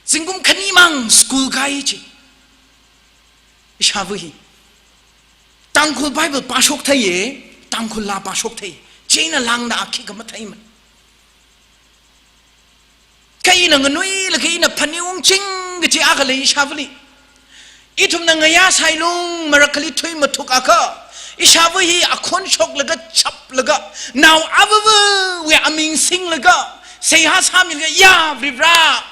Zingkum khanimang school kāi chi. Ishāva hi. Tangkhul Bible pāshok theiya, Tangkhul laa pāshok thei. Chieina lāngda a khikha matheimana. Kha ina nganuilaga ina phaning ungching kachi akha lei ishāvali. Ithumna ngayā sailung marakhali thui mathukakha, ishāva hi akhon shoklaga chaplaga, nao avāvawui aming singlaga, seihā sāmilaga, ya Varivara,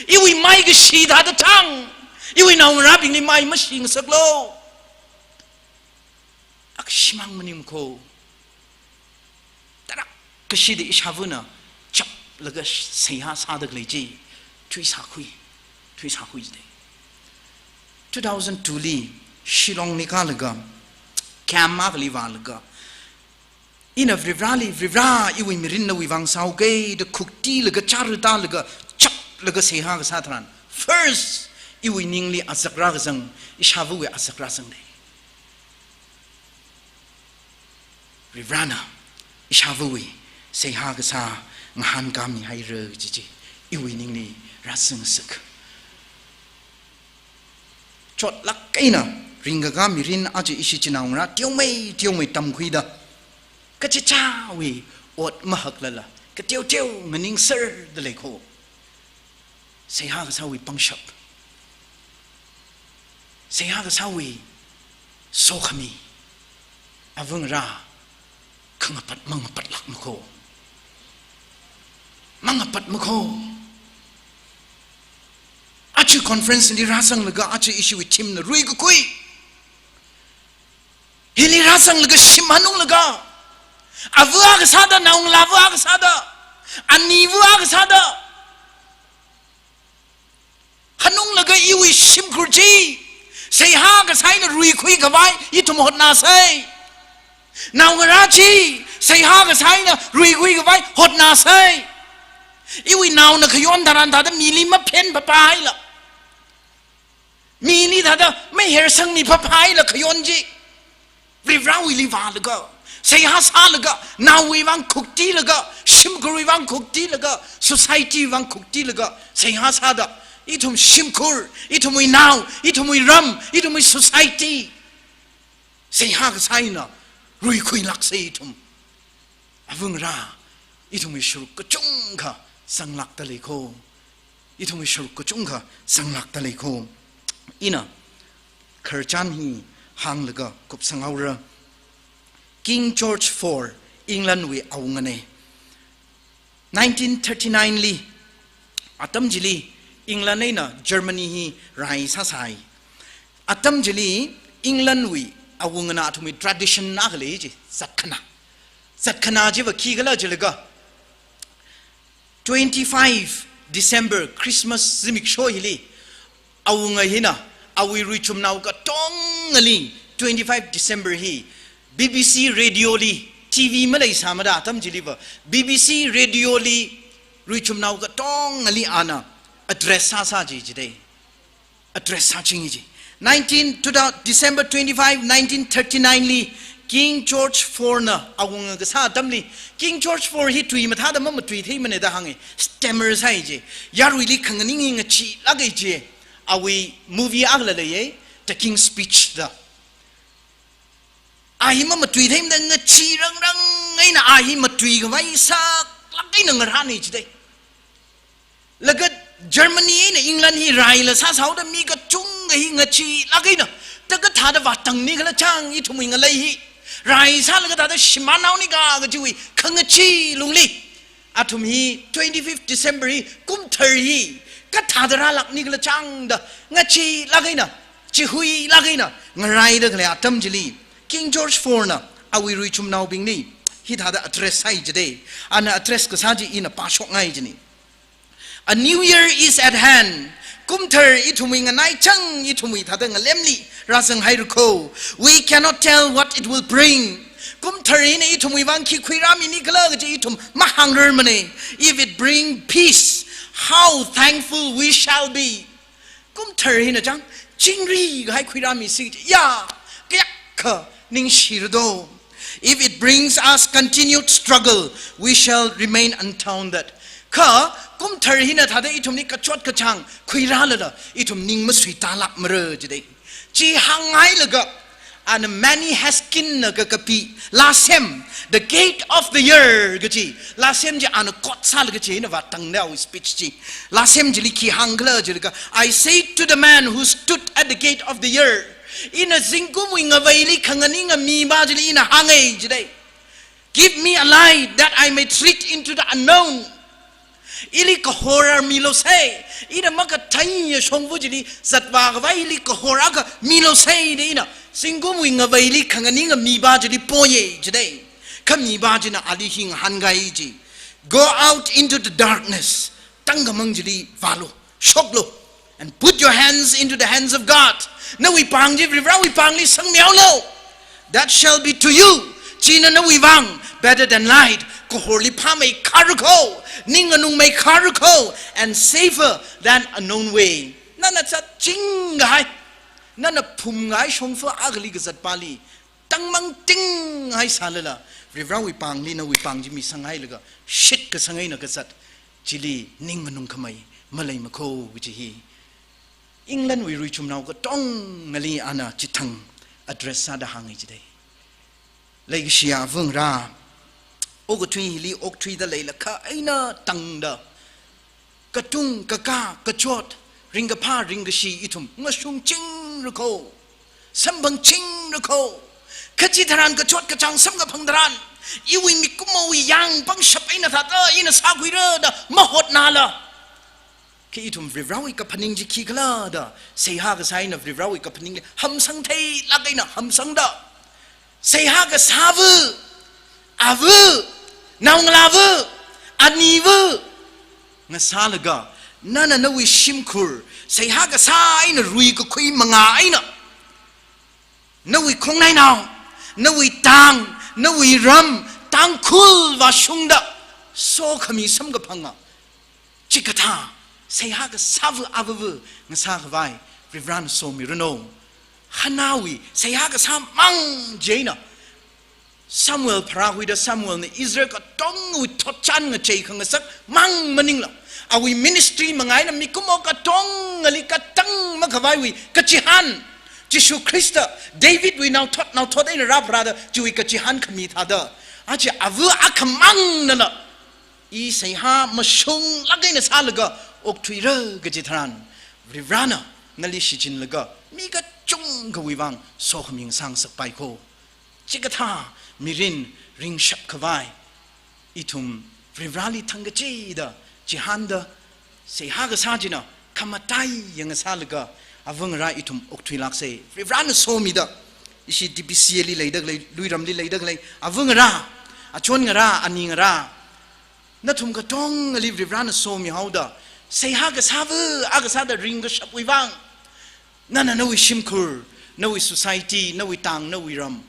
iwui maikashi thāda thang, iwui naongarābingli mai mashi ngasaklu. Akha shimān maningkho. Tarākha shida ishāvana chaplaga seihā sāda khalei chi, thui sākhui, thui sākhui jida. Two thousand two li Shillong li kālaga, camp akhali vālaga, ina Varivarali, Varivara, iwui mirin nawui vang sāuke da khuktilaga, chara tālaga, chaplaga seihā kasā tharan, first, iwui ningli azak rākazang, ishāvawui azak rāzangda. Varivarana ishāvawui seihā kasā ngahānkāmihaira kaji chi iwui ningli rāzangngasak. Chotlāk eina ringkakā mirin aja ishi chinaongarā teomei teomei tamkhuida, kachichāwui ot mahaklala, kateoteo nganingserda leikho. Seihā kasāwui pangshap. Seihā kasāwui sokhami. Avangarā, khangapat mangapatlākmakho. Mangapatmakho. Aja conference li rāzanglaga, aja ishiwui team na ruikakhui. Hili rāzanglaga shim hanunglaga, ava akha sāda, naongalāva akha sāda, aniva akha sāda, hanunglaga iwui shimkhur chi seihā kasā eina ruikhui khavai ithum hotnāsei. Naongarā chi seihā kasā eina ruikhui khavai hotnāsei. Iwui naona khayon tharan thāda mili maphen phaphaila, mili thāda meihersangmi phaphaila khayon chi, Varivarawuili vālaga, seihā sālaga, naowui vang khuktilaga, shimkhurwui vang khuktilaga, society vang khuktilaga, seihā sāda, ithum shimkhur, ithumwui nao, ithumwui ram, ithumwui society seihā kasā eina ruikhuilāksei ithum. Avangarā, ithumwui sharuk kachungkha zanglākda leikho. Ithumwui sharuk kachungkha zanglākda leikho. Ina khararchan hi hānglaga kupsanghaora. King George four, England wui awungana. Nineteen thirty-nine li, atam chili England eina Germany hi rai sāsai. Atam chili England wui awungana athumwui tradition akha lei chi, zatkhana. Zatkhana chiva khikhala jilaga, twenty-five December, Christmas zimiksho hili, awunga hina awui ruichumnao katongali twenty-five December hi B B C radio li, T V maleisāmada atam chiliva, B B C radio li ruichumnao katongali ana address sāsā chi jidei. Address sāchingi chi. Nineteen, two thou-, December twenty-five, nineteen thirty-nine li King George four na awunga kasā atamli, King George four hi tui mathāda mamatuitheimana da hānga, stammer sāi chi. Yaruili khanganing hi ngacheelāka chi. Awui movie akhala leiya, The King's Speech da. A hi mamatuitheimada ngacheerangrang eina a hi matuikhavai saklāk eina ngarāna jidei. Laga Germany eina England hi raila sāsāhaoda mi kachungkha hi ngacheelāk eina, ta kathāda vātangni khala chang ithumwui ngalei hi. Rai sālaga thāda shimānhaoni ka kajiwui khangachee lungli, athum hi twenty-fifth December hi, kumthar hi kathāda rālākni khala chang da ngacheelāk eina, chihuilāk eina ngaraida khalei atam chili, King George four na awui ruichumnaobingli hithāda address sāi jidei. Ana address kasā chi ina pāshokngai jini. "A new year is at hand." Kumthar ithumwui nganaichang, ithumwui thāda ngalemli rāzanghairakho. "We cannot tell what it will bring." Kumthar hina ithumwui vang khi khuirāmini khala kaji ithum mahāngrarmana. "If it bring peace, how thankful we shall be." Kumthar hina chang, chingri kahai khuirāmisi, ya, kayākha ningshira do. If it brings us continued struggle, we shall remain undaunted. Kha, kumthar hina thāda ithumli kachot kachāng khuirālala, ithum ning masuitālākmara jidei. Chi hānghailaga, ana Manny Haskins na kakapi, lāsem, The Gate of the Year kaji, lāsem chi ana quote sālaga chi ina vātangda awui speech chi. Lāsem chili khi hāngkhala jilaga, "I say to the man who stood at the gate of the year," ina zingkumwui ngaveili khanganing mi pā chili ina hānga jidei. "Give me a light that I may tread into the unknown." Ili kahor milusei, ina makatheiya shongfa chili zatvā khavai ili kahor akha milusei da ina zingkumwui ngaveili khanganing mi pā chili poya jidei. Kha mi pā china ali hi ngahānkai ji. "Go out into the darkness." Tangkhamang chili vālu, shoklu, "and put your hands into the hands of God." Nawui pāng chi Varivarawui pāngli sangmihaolu. "That shall be to you," china nawui vāng better than light, kahorli phāmeikharako, ning nganungmeikharako, "and safer than a known way." Nana zatching kahai, nana phumkahai shongfa akhali kazat pāli tangmang tinghai sālala, Varivarawui pāngli nawui pāng chi misanghailaga, shitkasang eina kazat chili ning nganungkhamei maleimakho kaji hi England wui ruichumnao katongali ana chithang address sāda hānga jidei. Leikashiya ava ngarā, okathui hili okthuida leilakha eina tangda, katung, kakā, kachot, ringkaphā, ringkashi ithum ngashungchingrako, samphangchingrako. Kha chitharan kachot kachāng samkaphang tharan, iwui mikumowui yāng pangshap eina thāda ina sākhuira da mahotnala, kha ithum Varivarawui kaphaning chi khikhala da, seihā kasā eina Varivarawui kaphaningli hamsang theilāk eina hamsangda, seihā kasāva, ava, naongalāva, aniva ngasālaga, nana nawui shimkhur seihā kasā eina ruikakhui manga eina, nawui khongnainao, nawui tang, nawui ram, Tangkhul vāshungda sokhami samkaphanga, chikathā seihā kasāva avava ngasā khavai Varivarana somiranu. Hannahwui seihā kasā mang chieina Samuel pharākhuida Samuelna Israel katongwui thotchan ngachei khangasak mang maningla, awui ministry manga eina mikumo katongali katang makhavaiwui kachihān, Jishu Khrista, Davidwui naothot, naothot eina rāpharāda chiwui kachihān khami thāda, aja ava akhamang nala, i seihā mashunglāk eina sālaga okthuira kaji tharan, Varivarana nali shichinlaga mi kachungkhawui vāng sokhami ngasāngasakpaiko. Chikathā mirin ringshap khavai ithum Varivarali thangkachida chihānda, seihā kasā china khamataiya ngasālaga, ava ngarā ithum okthuilāksei. Varivarana somida, ishi D P C A li leida khalei, Luiramli leida khalei ava ngarā, achon ngarā, ani ngarā, nathum katongali Varivarana somihaoda, seihā kasāva akha sāda ringkashapwui vāng, nana nawui shimkhur, nawui society, nawui tang, nawui ram,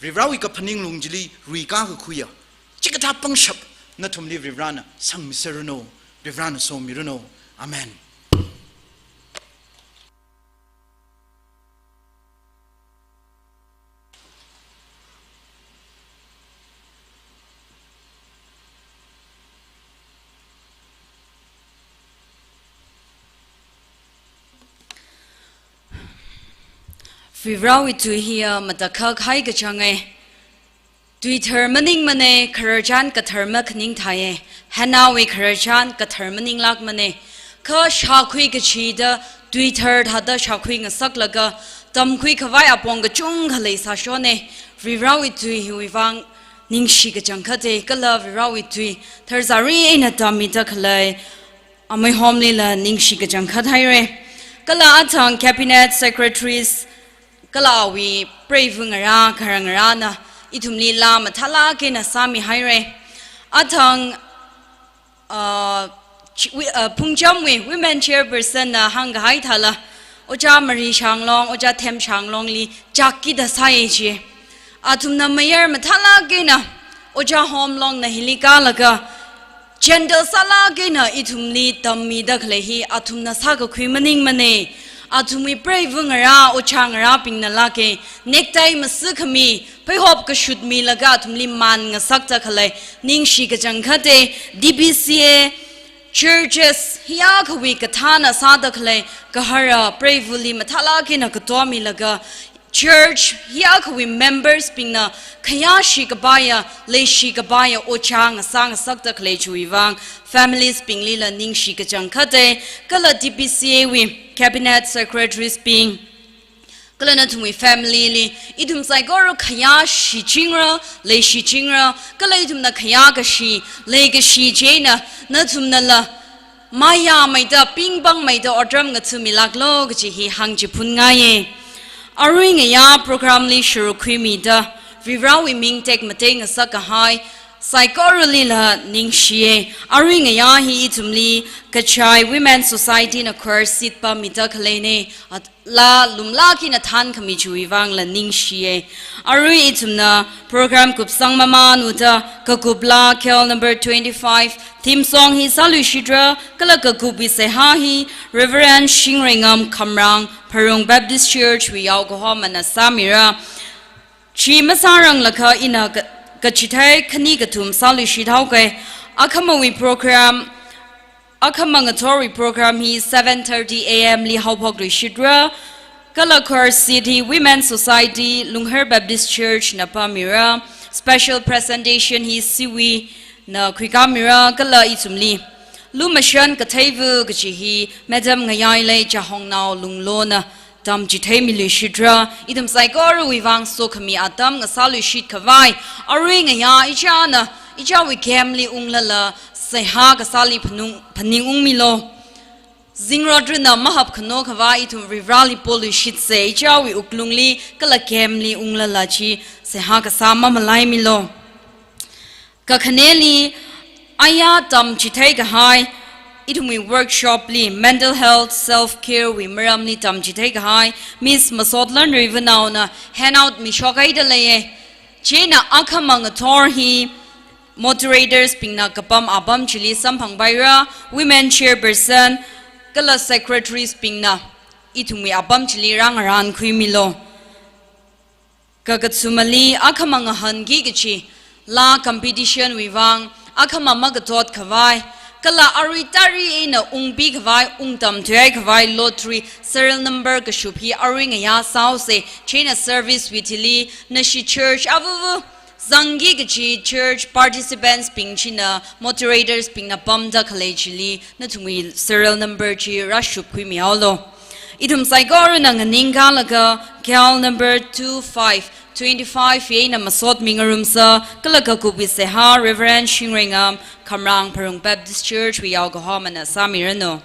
Varivarawui kaphaning lung chili ruikakakhuiya chikathā pangshap nathumli Varivarana sangmiseranu, Varivarana somiranu. Amen. Varivarawui tui hiya matakhak haikachanga. Tuithar maningmana, khararchan kathar makhaning thāya. Hannahwui khararchan kathar maninglākmana. Kha shākhui kachida tuithar thāda shākhui ngasaklaga tamkhui khavai apong kachungkha leisāshona. Varivarawui tui hiwui vāng ningshi kachangkhata, kala Varivarawui tui tharzari eina tammida khalei ameihomlila ningshi kachangkhat haira. Kala athang cabinet secretaries, kala awui preiva ngarā, kharā ngarāna ithumli laa mathālāk eina sāmihaira. Athang, uh, chi-, wi-, uh, Phungchamwui women chairperson na hāngkahai thāla, Ojā Mari Shanglong, Ojā Them Shanglongli chak kida sāya chi. Athumna mayar mathālāk eina Ojā Homlongna hili kālaga gentle sālāk eina ithumli tammida khalei hi athumna sākakhui maningmana. Athumwui preiva ngarā, ojā ngarābingna lāke, necktie masi khami, pheihop kashut milaga athumli man ngasakta khalei, ningshi kachangkhate, D B C A churches, hiya akhawui kathāna sāda khalei, gahara preivali mathālāk eina kato milaga, church, hiya akhawui members bingna, khayāshi kapaiya, leishi kapaiya, ojā ngasā ngasakta khalei chiwui vang, families binglila ningshi kachangkhate, kala D B C A wui, cabinet secretaries bing, kala nathumwui family li, ithum saikora khayāshi chingra, leishi chingra, kala ithumna khayā kashi, lei kashi chieina, nathumnala, mayāmeida, pingpangmeida, otram ngatha milāklo, kachi hi hāngchiphun ngaiye. Arui ngayā program li sharuk khuimida, Varivarawui ming tekmatei ngasak kahai, saikoralila ningshiye. Arui ngayā hi ithumli, Kachai Women Society na choir seat pāmida khaleine, at-, laa lumlāk eina thānkhami chiwui vangla ningshiye. Arui ithumna program kupsang mamān uda kakupla K L number twenty-five, theme song hi sāluishitra, kala kakupwui seihā hi Reverend Shingreingam Khamrang, Pharung Baptist Church wui yaokahomana sāmira. Chi masāranglakha ina ka-, kachithei khani kathum sāluishit haoke. Akhamawui program, akhama ngathorwui program hi seven thirty A M li haophokluishitra. Kala choir seat hi Women Society, Lunghar Baptist Church na pāmira. Special presentation hi Siwui na khuikamira, kala ithumli lumashan katheiva kachi hi Madam Ngayailei Chahongnao Lunglona tamchitheimiluishitra, ithum saikorawui vang sokhami atam ngasāluishit khavai, arui ngayā ichāna, ichāwui camp li unglala, seihā kasāli phanung, phaningungmilo. Zingrot rina mahap khano khavai ithum Varivarali poluishitse, ichāwui wuklungli kala camp li unglala chi seihā kasā mamalaimilo. Kakhaneli, aya tamchithei kahai, ithumwui workshop li mental health, self-care wui maramli tamchithei kahai, Miss Masotlan Ruivanaona handout mishokhaida leiye. Chieina akhama ngathor hi moderators bingna kapam apam chili samphangpaira, women chairperson, kala secretaries bingna ithumwui apam chili rāngarānkhuimilo. Kakathumali akhama ngahānki kachi, laa competition wui vang, akhama makatot khavai, kala arui tari eina ungpi khavai, ungtamthuihai khavai, lottery, serial number kashap hi arui ngayā sāhaose, chieina service wui thili, nashi church avuvu, zangki kachi church participants bing china, moderators bingna pamda khalei chili, nathumwui serial number chi rāshapkhuimihaolo. Ithum saikorana nganingkalaga, K L number two five, twenty-five eina masot mingarumsa, kala kakupwui seihā Reverend Shingreingam Khamrang Pharung Baptist Church wui yaokahomana sāmiranu.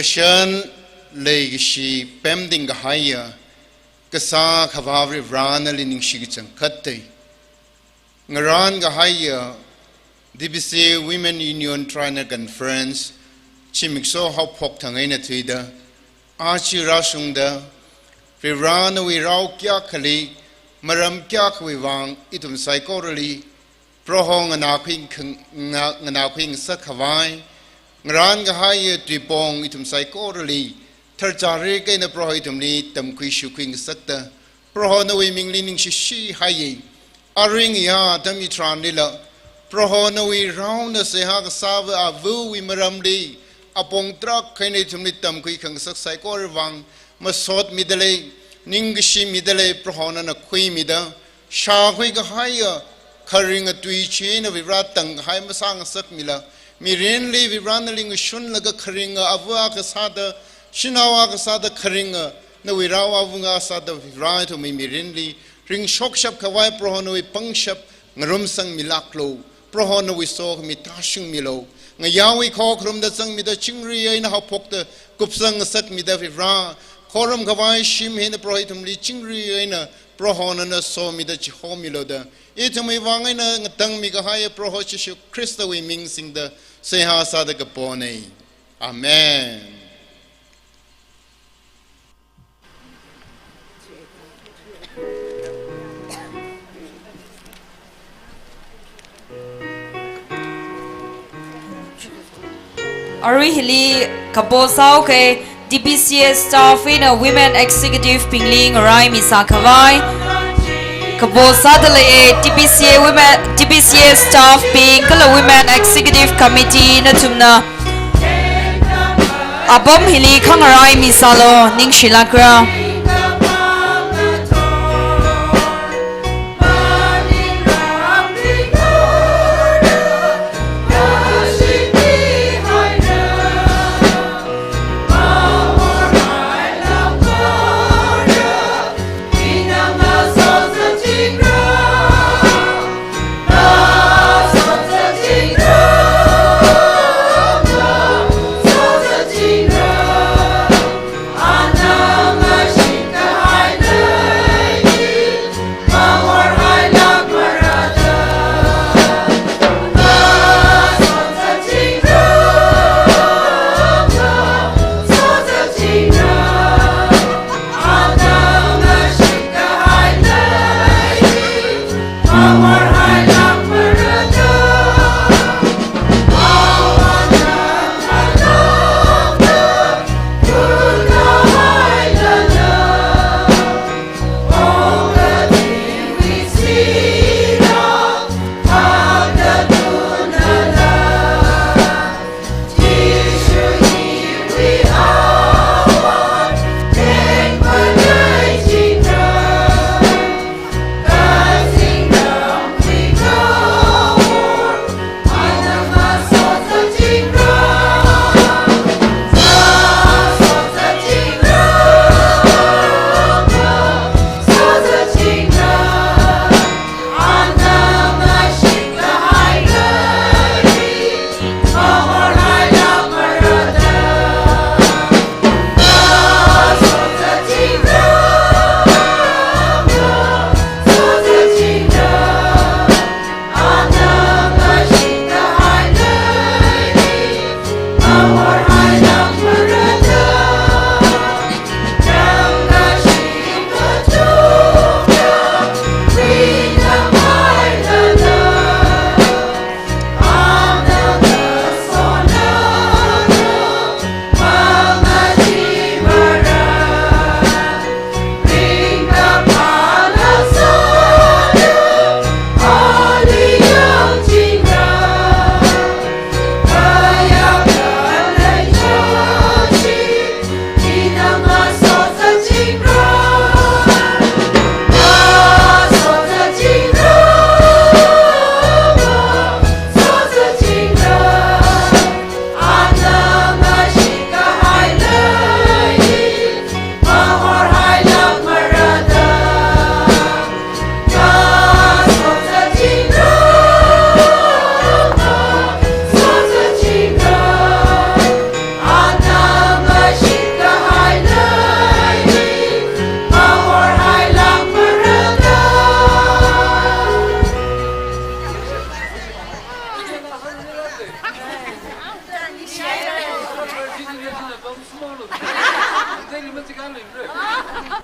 Kashan leikashi pemting kahaiya, kasā Akhava Varivara nali ningshi kachangkhat tei. Ngarān kahaiya D B C A Women Union Triennial Conference zimiksho haophok thang eina thuida, aja rāshungda, Varivara nawui rao kayākhali, maram kayākhawui vang ithum saikorali Proho nganākhui khang-, nga-, nganākhui ngasak khavai, ngarān kahaiya tuipong ithum saikorali tharchārik eina Proho ithumli tamkhui shukhui ngasakta, Proho nawui mingli ningshishi haiya. Aring ya atam hitharanlila, Proho nawui raona seihā kasāva avawui maramli, apong tarākha eina ithumli tamkhui khangasak saikora vang, masotmida lei, ningkashi mida lei, Proho nana khuimida, shākhui kahaiya kharinga tui china Varivara tang kahai masāngasakmila, mirinli Varivara nali ngashunlaga kharinga ava akha sāda, shanao akha sāda kharinga, nawui rao avunga sāda Varivara ithumwui mirinli ringshokshap khavai Proho nawui pangshap ngarumsangmilāklu. Proho nawui sokhami tāshungmilu. Ngayāwui khokharumda zangmida chingri eina haophokta kupsang ngasakmida Varivara, khorum khavai shim hina Proho ithumli chingri eina Proho nana somida chihomilu da, ithumwui vang eina ngatangmi kahaiya Proho Jishu Khristawui ming singda seihā sāda kapona. Amen. Arui hili kapo sāhaoki, D B C A staff eina Women Executive bingli ngaraimi sākhavai. Kapo sāda leiya, D B C A Women, D B C A staff bing kala Women Executive Committee nathumna apam hili khangaraimi sālu, ningshilākra. Machikān lei.